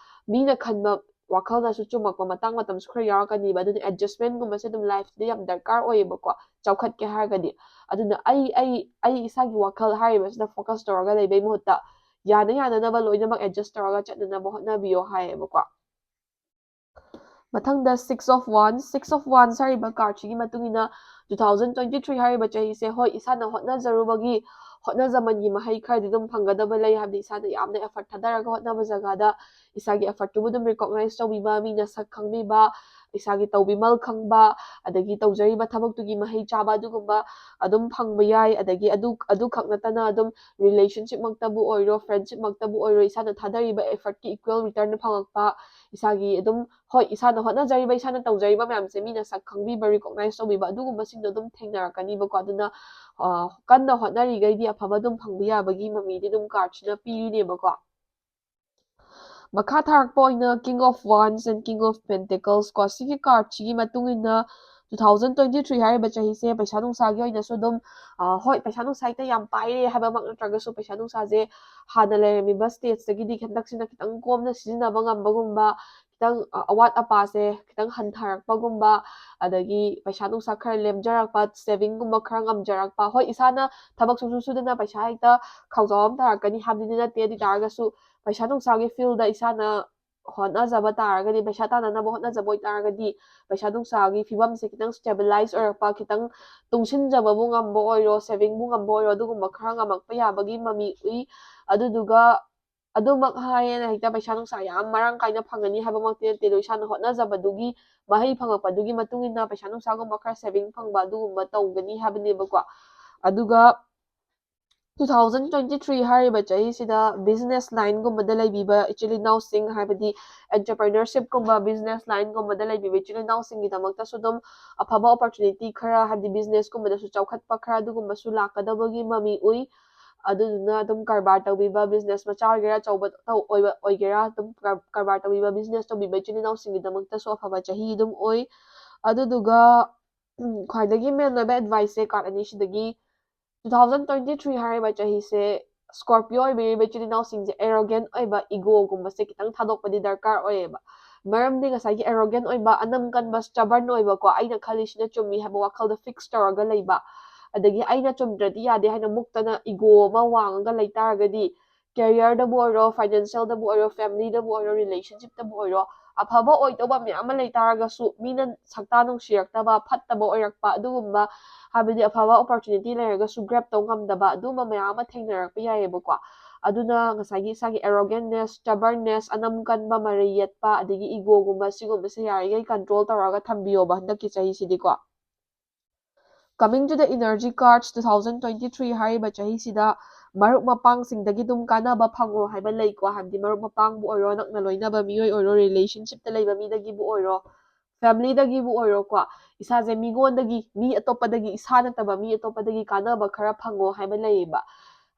ꯃꯤꯅ ꯈꯟꯕ ꯋꯥꯈꯜꯅꯁꯨ ꯆꯨꯝꯃꯛꯄ ꯃꯇꯥꯡ ꯃꯇꯝꯁꯨ ꯈꯔ ꯌꯥꯎꯔꯛꯀꯅꯤꯕ꯫ ꯑꯗꯨꯅ ꯑꯦꯗꯖꯁꯃꯦꯟꯒꯨꯝꯕꯁꯦ ꯑꯗꯨꯝ ꯂꯥꯏꯐꯇꯗꯤ ꯌꯥꯝ ꯗꯔꯀꯥꯔ ꯑꯣꯏꯌꯦꯕꯀꯣ, ꯆꯥꯎꯈꯠꯀꯦ ꯍꯥꯏꯔꯒꯗꯤ꯫ ꯑꯗꯨꯅ ꯑꯩ ꯑꯩ ꯑꯩ ꯏꯁꯥꯒꯤ ꯋꯥꯈꯜ ꯍꯥꯏꯔꯤꯕꯁꯤꯗ ꯐꯣꯀꯁ ꯇꯧꯔꯒ ꯂꯩꯕꯩ ꯃꯍꯨꯠꯇ ꯌꯥꯅ ꯌꯥꯅꯅꯕ ꯂꯣꯏꯅꯃꯛ ꯑꯦꯗꯖꯁ ꯇꯧꯔꯒ ꯆꯠꯅꯅꯕ ꯍꯣꯠꯅꯕꯤꯌꯣ ꯍꯥꯏꯌꯦꯕꯀꯣ꯫ ꯃꯊꯪꯗ Six of Wands, Six of Wands ꯍꯥꯏꯔꯤꯕ ꯀꯥꯔꯠꯁꯤꯒꯤ ꯃꯇꯨꯡ ꯏꯟꯅ two thousand twenty three ꯍꯥꯏꯔꯤꯕ ꯆꯍꯤꯁꯦ, ꯍꯣꯏ, ꯏꯁꯥꯅ ꯍꯣꯠꯅꯖꯔꯨꯕꯒꯤ ꯍꯣꯠꯅꯖꯃꯟꯒꯤ ꯃꯍꯩ ꯈꯔꯗꯤ ꯑꯗꯨꯝ ꯐꯪꯒꯗꯕ ꯂꯩ, ꯍꯥꯏꯕꯗꯤ ꯏꯁꯥꯅ ꯌꯥꯝꯅ ꯑꯦꯐꯔꯠ ꯊꯥꯗꯔꯒ ꯍꯣꯠꯅꯕ ꯖꯒꯥꯗ ꯏꯁꯥꯒꯤ ꯑꯦꯐꯔꯠꯇꯨꯕꯨ ꯑꯗꯨꯝ ꯔꯤꯀꯣꯛꯅꯥꯏꯁ ꯇꯧꯕꯤꯕ, ꯃꯤꯅ ꯁꯛ ꯈꯪꯕꯤꯕ, ꯏꯁꯥꯒꯤ ꯇꯧꯕꯤꯃꯜ ꯈꯪꯕ, ꯑꯗꯒꯤ ꯇꯧꯖꯔꯤꯕ ꯊꯕꯛꯇꯨꯒꯤ ꯃꯍꯩ ꯆꯥꯕ, ꯑꯗꯨꯒꯨꯝꯕ ꯑꯗꯨꯝ ꯐꯪꯕ ꯌꯥꯏ꯫ ꯑꯗꯒꯤ ꯑꯗꯨ ꯑꯗꯨꯈꯛ ꯅꯠꯇꯅ ꯑꯗꯨꯝ ꯔꯤꯂꯦꯁꯟꯁꯤꯞꯃꯛꯇꯕꯨ ꯑꯣꯏꯔꯣ, ꯐ꯭ꯔꯦꯟꯁꯤꯞꯃꯛꯇꯕꯨ ꯑꯣꯏꯔꯣ, ꯏꯁꯥꯅ ꯊꯥꯗꯔꯤꯕ ꯑꯦꯐꯔꯠꯀꯤ ꯏꯀ꯭ꯋꯦꯜ ꯔꯤꯇꯔꯟ ꯐꯪꯉꯛꯄ, ꯏꯁꯥꯒꯤ ꯑꯗꯨꯝ, ꯍꯣꯏ, ꯏꯁꯥꯅ ꯍꯣꯠꯅꯖꯔꯤꯕ, ꯏꯁꯥꯅ ꯇꯧꯖꯔꯤꯕ ꯃꯌꯥꯝꯁꯦ ꯃꯤꯅ ꯁꯛ ꯈꯪꯕꯤꯕ, ꯔꯤꯀꯣꯛꯅꯥꯏꯁ ꯇꯧꯕꯤꯕ, ꯑꯗꯨꯒꯨꯝꯕꯁꯤꯡꯗꯣ ꯑꯗꯨꯝ ꯊꯦꯡꯅꯔꯛꯀꯅꯤꯕꯀꯣ꯫ ꯑꯗꯨꯅ ꯑ, ꯀꯟꯅ ꯍꯣꯠꯅꯔꯤꯈꯩꯗꯤ ꯑꯐꯕ ꯑꯗꯨꯝ ꯐꯪꯕ ꯌꯥꯕꯒꯤ ꯃꯃꯤꯗꯤ ꯑꯗꯨꯝ ꯀꯥꯔꯠꯁꯤꯅ ꯄꯤꯔꯤꯅꯦꯕꯀꯣ꯫ ꯃꯈꯥ ꯊꯥꯔꯛꯄ ꯑꯣꯏꯅ King of Wands and King of Pentacles ꯀꯣ, ꯁꯤꯒꯤ ꯀꯥꯔꯠꯁꯤꯒꯤ ꯃꯇꯨꯡ ꯏꯟꯅ two thousand twenty three ꯍꯥꯏꯔꯤꯕ ꯆꯍꯤꯁꯦ ꯄꯩꯁꯥ ꯅꯨꯡꯁꯥꯒꯤ ꯑꯣꯏꯅꯁꯨ ꯑꯗꯨꯝ, ꯑ, ꯍꯣꯏ, ꯄꯩꯁꯥ ꯅꯨꯡꯁꯥ ꯍꯦꯛꯇ ꯌꯥꯝ ꯄꯥꯏꯔꯦ ꯍꯥꯏꯕꯃꯛ ꯅꯠꯇ꯭ꯔꯒꯁꯨ, ꯄꯩꯁꯥ ꯅꯨꯡꯁꯥꯁꯦ ꯍꯥꯟꯅ ꯂꯩꯔꯝꯃꯤꯕ ꯁ꯭ꯇꯦꯖꯇꯒꯤꯗꯤ ꯍꯟꯗꯛꯁꯤꯅ ꯈꯤꯇꯪ ꯀꯣꯝꯅ ꯁꯤꯖꯤꯟꯅꯕ ꯉꯝꯕꯒꯨꯝꯕ, ꯈꯤꯇꯪ, ꯑ, ꯑꯋꯥꯠ ꯑꯄꯥꯁꯦ ꯈꯤꯇꯪ ꯍꯟꯊꯔꯛꯄꯒꯨꯝꯕ, ꯑꯗꯒꯤ ꯄꯩꯁꯥ ꯅꯨꯡꯁꯥ ꯈꯔ ꯂꯦꯝꯖꯔꯛꯄ, ꯁꯦꯚꯤꯡꯒꯨꯝꯕ ꯈꯔ ꯉꯝꯖꯔꯛꯄ꯫ ꯍꯣꯏ, ꯏꯁꯥꯅ ꯊꯕꯛ ꯁꯨꯡꯁꯨ ꯁꯨꯗꯅ ꯄꯩꯁꯥ ꯍꯦꯛꯇ ꯈꯥꯎꯖꯥꯎ ꯑꯃ ꯇꯥꯔꯛꯀꯅꯤ ꯍꯥꯏꯕꯗꯤ ꯅꯠꯇꯦ, ꯑꯗꯨ ꯑꯣꯏ ꯇꯥꯔꯒꯁꯨ ꯄꯩꯁꯥ ꯅꯨꯡꯁꯥꯒꯤ ꯐꯤꯜꯗ ꯏꯁꯥꯅ ꯍꯣꯠꯅꯖꯕ ꯇꯥꯔꯒꯗꯤ, ꯄꯩꯁꯥ ꯇꯥꯟꯅꯅꯕ ꯍꯣꯠꯅꯖꯕ ꯑꯣꯏꯇꯥꯔꯒꯗꯤ, ꯄꯩꯁꯥ ꯅꯨꯡꯁꯥꯒꯤ ꯐꯤꯕꯝꯁꯦ ꯈꯤꯇꯪ ꯁ꯭ꯇꯦꯕꯤꯂꯥꯏꯁ ꯑꯣꯏꯔꯛꯄ, ꯈꯤꯇꯪ ꯇꯨꯡꯁꯤꯟꯖꯕꯕꯨ ꯉꯝꯕ ꯑꯣꯏꯔꯣ, ꯁꯦꯚꯤꯡꯕꯨ ꯉꯝꯕ ꯑꯣꯏꯔꯣ, ꯑꯗꯨꯒꯨꯝꯕ ꯈꯔ ꯉꯝꯃꯛꯄ ꯌꯥꯕꯒꯤ ꯃꯃꯤ ꯎꯏ꯫ ꯑꯗꯨꯗꯨꯒ ꯑꯗꯨꯃꯛ ꯍꯥꯏꯌꯦꯅ ꯍꯦꯛꯇ ꯄꯩꯁꯥ ꯅꯨꯡꯁꯥ ꯌꯥꯝ ꯃꯔꯥꯡ ꯀꯥꯏꯅ ꯐꯪꯒꯅꯤ ꯍꯥꯏꯕꯃꯛꯇꯤ ꯅꯠꯇꯦ, ꯑꯗꯣ ꯏꯁꯥꯅ ꯍꯣꯠꯅꯖꯕꯗꯨꯒꯤ ꯃꯍꯩ ꯐꯪꯉꯛꯄꯗꯨꯒꯤ ꯃꯇꯨꯡ ꯏꯟꯅ ꯄꯩꯁꯥ ꯅꯨꯡꯁꯥꯒꯨꯝꯕ ꯈꯔ ꯁꯦꯚꯤꯡ ꯐꯪꯕ ꯑꯗꯨꯒꯨꯝꯕ ꯇꯧꯒꯅꯤ ꯍꯥꯏꯕꯅꯦꯕꯀꯣ꯫ ꯑꯗꯨꯒ two thousand twenty three ꯍꯥꯏꯔꯤꯕ ꯆꯍꯤꯁꯤꯗ ꯕꯤꯖꯤꯅꯦꯁ ꯂꯥꯏꯟꯒꯨꯝꯕꯗ ꯂꯩꯕꯤꯕ ꯏꯆꯤꯜ ꯏꯅꯥꯎꯁꯤꯡ, ꯍꯥꯏꯕꯗꯤ ꯑꯦꯟꯇꯔꯄ꯭ꯔꯦꯅꯔꯁꯤꯞꯀꯨꯝꯕ, ꯕꯤꯖꯤꯅꯦꯁ ꯂꯥꯏꯟꯒꯨꯝꯕꯗ ꯂꯩꯕꯤꯕ ꯏꯆꯤꯜ ꯏꯅꯥꯎꯁꯤꯡꯒꯤꯗꯃꯛꯇꯁꯨ ꯑꯗꯨꯝ ꯑꯐꯕ ꯑꯣꯄꯣꯔꯆꯨꯅꯤꯇꯤ ꯈꯔ, ꯍꯥꯏꯕꯗꯤ ꯕꯤꯖꯤꯅꯦꯁꯀꯨꯝꯕꯗꯁꯨ ꯆꯥꯎꯈꯠꯄ ꯈꯔ ꯑꯗꯨꯒꯨꯝꯕꯁꯨ ꯂꯥꯛꯀꯗꯕꯒꯤ ꯃꯃꯤ ꯎꯏ꯫ ꯑꯗꯨꯗꯨꯅ ꯑꯗꯨꯝ ꯀꯔꯕꯥꯔ ꯇꯧꯕꯤꯕ, ꯕꯤꯖꯤꯅꯦꯁ ꯃꯆꯥ ꯑꯣꯏꯒꯦꯔꯥ, ꯑꯆꯧꯕ ꯇꯧ-, ꯑꯣꯏꯕ ꯑꯣꯏꯒꯦꯔꯥ, ꯑꯗꯨꯝ ꯀꯔ-, ꯀꯔꯕꯥꯔ ꯇꯧꯕꯤꯕ, ꯕꯤꯖꯤꯅꯦꯁ ꯇꯧꯕꯤꯕ ꯏꯆꯤꯜ ꯏꯅꯥꯎꯁꯤꯡꯒꯤꯗꯃꯛꯇꯁꯨ ꯑꯐꯕ ꯆꯍꯤ ꯑꯗꯨꯝ ꯑꯣꯏ꯫ ꯑꯗꯨꯗꯨꯒ, ꯎꯝ, ꯈ꯭ꯋꯥꯏꯗꯒꯤ ꯃꯦꯟ ꯑꯣꯏꯕ ꯑꯦꯗꯚꯥꯏꯁꯁꯦ card ꯑꯅꯤꯁꯤꯗꯒꯤ, two thousand twenty three ꯍꯥꯏꯔꯤꯕ ꯆꯍꯤꯁꯦ Scorpio ꯑꯣꯏꯕꯤꯔꯤꯕ ꯏꯆꯤꯜ ꯏꯅꯥꯎꯁꯤꯡꯁꯦ arrogant ꯑꯣꯏꯕ, ꯏꯒꯣꯒꯨꯝꯕꯁꯦ ꯈꯤꯇꯪ ꯊꯥꯗꯣꯛꯄꯗꯤ ꯗꯔꯀꯥꯔ ꯑꯣꯏꯌꯦꯕ꯫ ꯃꯔꯝꯗꯤ ꯉꯁꯥꯏꯒꯤ arrogant ꯑꯣꯏꯕ, ꯑꯅꯝ ꯀꯟꯕ, stubborn ꯑꯣꯏꯕꯀꯣ, ꯑꯩꯅ ꯈꯜꯂꯤꯁꯤꯅ ꯆꯨꯝꯃꯤ ꯍꯥꯏꯕ ꯋꯥꯈꯜꯗ fix ꯇꯧꯔꯒ ꯂꯩꯕ, ꯑꯗꯒꯤ ꯑꯩꯅ ꯆꯨꯝꯗ꯭ꯔꯗꯤ ꯌꯥꯗꯦ ꯍꯥꯏꯅ ꯃꯨꯛꯇꯅ ego ꯑꯃ ꯋꯥꯡꯉꯒ ꯂꯩ ꯇꯥꯔꯒꯗꯤ, careerꯗꯕꯨ ꯑꯣꯏꯔꯣ, financialꯗꯕꯨ ꯑꯣꯏꯔꯣ, familyꯗꯕꯨ ꯑꯣꯏꯔꯣ, relationshipꯇꯕꯨ ꯑꯣꯏꯔꯣ, ꯑꯐꯕ ꯑꯣꯏꯗꯧꯕ ꯃꯌꯥꯝ ꯑꯃ ꯂꯩ ꯇꯥꯔꯒꯁꯨ ꯃꯤꯅ ꯁꯛꯇꯥ ꯅꯨꯡꯁꯤꯔꯛꯇꯕ, ꯐꯠꯇꯕ ꯑꯣꯏꯔꯛꯄ, ꯑꯗꯨꯒꯨꯝꯕ, ꯍꯥꯏꯕꯗꯤ ꯑꯐꯕ opportunity ꯂꯩꯔꯒꯁꯨ grab ꯇꯧ ꯉꯝꯗꯕ, ꯑꯗꯨꯒꯨꯝꯕ ꯃꯌꯥꯝ ꯑꯃ ꯊꯦꯡꯅꯔꯛꯄ ꯌꯥꯏꯌꯦꯕꯀꯣ꯫ ꯑꯗꯨꯅ ꯉꯁꯥꯏꯒꯤ ꯏꯁꯥꯒꯤ arrogantness, stubbornness, ꯑꯅꯝ ꯀꯟꯕ, ꯃꯔꯩ ꯌꯦꯠꯄ, ꯑꯗꯒꯤ egoꯒꯨꯝꯕ, ꯁꯤꯒꯨꯝꯕꯁꯦ ꯌꯥꯔꯤꯉꯩ control ꯇꯧꯔꯒ ꯊꯝꯕꯤꯌꯣꯕ ꯍꯟꯗꯛꯀꯤ ꯆꯍꯤꯁꯤꯗꯤꯀꯣ꯫ Coming to the energy cards, two thousand twenty three ꯍꯥꯏꯔꯤꯕ ꯆꯍꯤꯁꯤꯗ ꯃꯔꯨꯞ ꯃꯄꯥꯡꯁꯤꯡꯗꯒꯤ ꯑꯗꯨꯝ ꯀꯥꯟꯅꯕ ꯐꯪꯉꯣ ꯍꯥꯏꯕ ꯂꯩꯀꯣ꯫ ꯍꯥꯏꯕꯗꯤ ꯃꯔꯨꯞ ꯃꯄꯥꯡꯕꯨ ꯑꯣꯏꯔꯣ, ꯅꯛꯅ ꯂꯣꯏꯅꯕ ꯃꯤꯑꯣꯏ ꯑꯣꯏꯔꯣ, relationshipꯇ ꯂꯩꯕ ꯃꯤꯗꯒꯤꯕꯨ ꯑꯣꯏꯔꯣ, familyꯗꯒꯤꯕꯨ ꯑꯣꯏꯔꯣꯀꯣ, ꯏꯁꯥꯁꯦ ꯃꯤꯉꯣꯟꯗꯒꯤ, ꯃꯤ ꯑꯇꯣꯞꯄꯗꯒꯤ, ꯏꯁꯥ ꯅꯠꯇꯕ ꯃꯤ ꯑꯇꯣꯞꯄꯗꯒꯤ ꯀꯥꯟꯅꯕ ꯈꯔ ꯐꯪꯉꯣ ꯍꯥꯏꯕ ꯂꯩꯌꯦꯕ꯫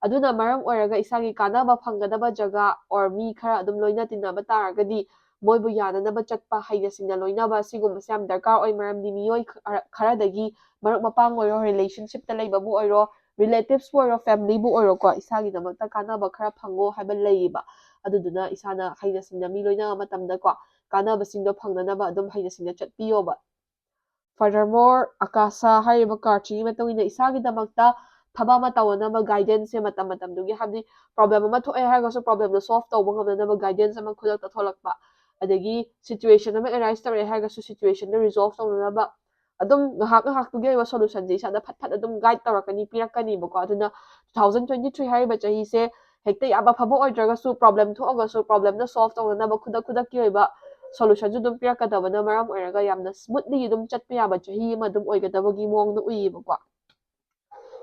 ꯑꯗꯨꯅ ꯃꯔꯝ ꯑꯣꯏꯔꯒ ꯏꯁꯥꯒꯤ ꯀꯥꯟꯅꯕ ꯐꯪꯒꯗꯕ ꯖꯒꯥ or ꯃꯤ ꯈꯔ ꯑꯗꯨꯝ ꯂꯣꯏꯅ ꯇꯤꯟꯅꯕ ꯇꯥꯔꯒꯗꯤ ꯃꯣꯏꯕꯨ ꯌꯥꯅꯅꯕ ꯆꯠꯄ, ꯍꯩꯅ ꯁꯤꯡꯅ ꯂꯣꯏꯅꯕ, ꯁꯤꯒꯨꯝꯕꯁꯦ ꯌꯥꯝ ꯗꯔꯀꯥꯔ ꯑꯣꯏ꯫ ꯃꯔꯝꯗꯤ ꯃꯤꯑꯣꯏ ꯈꯔ-, ꯈꯔꯗꯒꯤ ꯃꯔꯨꯞ ꯃꯄꯥꯡ ꯑꯣꯏꯔꯣ, relationshipꯇ ꯂꯩꯕꯕꯨ ꯑꯣꯏꯔꯣ, relativesꯄꯨ ꯑꯣꯏꯔꯣ, familyꯕꯨ ꯑꯣꯏꯔꯣꯀꯣ, ꯏꯁꯥꯒꯤꯗꯃꯛꯇ ꯀꯥꯟꯅꯕ ꯈꯔ ꯐꯪꯉꯣ ꯍꯥꯏꯕ ꯂꯩꯌꯦꯕ꯫ ꯑꯗꯨꯗꯨꯅ ꯏꯁꯥꯅ ꯍꯩꯅ ꯁꯤꯡꯅ ꯃꯤ ꯂꯣꯏꯅꯕ ꯃꯇꯝꯗꯀꯣ, ꯀꯥꯟꯅꯕꯁꯤꯡꯗꯣ ꯐꯪꯅꯅꯕ ꯑꯗꯨꯝ ꯍꯩꯅ ꯁꯤꯡꯅ ꯆꯠꯄꯤꯌꯣꯕ꯫ Furthermore, ꯑꯀꯥꯁꯥ ꯍꯥꯏꯔꯤꯕ cardꯁꯤꯒꯤ ꯃꯇꯨꯡ ꯏꯟꯅ ꯏꯁꯥꯒꯤꯗꯃꯛꯇ ꯊꯕꯛ ꯑꯃ ꯇꯧꯅꯅꯕ guidanceꯁꯦ ꯃꯇꯝ ꯃꯇꯝꯗꯨꯒꯤ, ꯍꯥꯏꯕꯗꯤ problem ꯑꯃ ꯊꯣꯛꯑꯦ ꯍꯥꯏꯔꯒꯁꯨ problemꯗꯣ solve ꯇꯧꯕ ꯉꯝꯅꯅꯕ guidance ꯑꯃ ꯈꯨꯗꯛꯇ ꯊꯣꯛꯂꯛꯄ, ꯑꯗꯒꯤ situation ꯑꯃ arise ꯇꯧꯔꯛꯑꯦ ꯍꯥꯏꯔꯒꯁꯨ situationꯗꯣ resolve ꯇꯧꯅꯅꯕ ꯑꯗꯨꯝ ꯉꯥꯏꯍꯥꯛ ꯉꯥꯏꯍꯥꯛꯇꯨꯒꯤ ꯑꯣꯏꯕ solutionꯁꯦ ꯏꯁꯥꯗ ꯐꯠ ꯐꯠ ꯑꯗꯨꯝ guide ꯇꯧꯔꯛꯀꯅꯤ, ꯄꯤꯔꯛꯀꯅꯤꯕꯀꯣ꯫ ꯑꯗꯨꯅ two thousand twenty three ꯍꯥꯏꯔꯤꯕ ꯆꯍꯤꯁꯦ ꯍꯦꯛꯇ ꯌꯥꯝ ꯑꯐꯕ ꯑꯣꯏꯗ꯭ꯔꯒꯁꯨ, problem ꯊꯣꯛꯑꯒꯁꯨ problemꯗꯣ solve ꯇꯧꯅꯅꯕ ꯈꯨꯗꯛ ꯈꯨꯗꯛꯀꯤ ꯑꯣꯏꯕ solutionꯁꯨ ꯑꯗꯨꯝ ꯄꯤꯔꯛꯀꯗꯕꯅ ꯃꯔꯝ ꯑꯣꯏꯔꯒ ꯌꯥꯝꯅ smoothly ꯑꯗꯨꯝ ꯆꯠꯄ ꯌꯥꯕ ꯆꯍꯤ ꯑꯃ ꯑꯗꯨꯝ ꯑꯣꯏꯒꯗꯕꯒꯤ ꯃꯑꯣꯡꯗ ꯎꯏꯌꯦꯕꯀꯣ꯫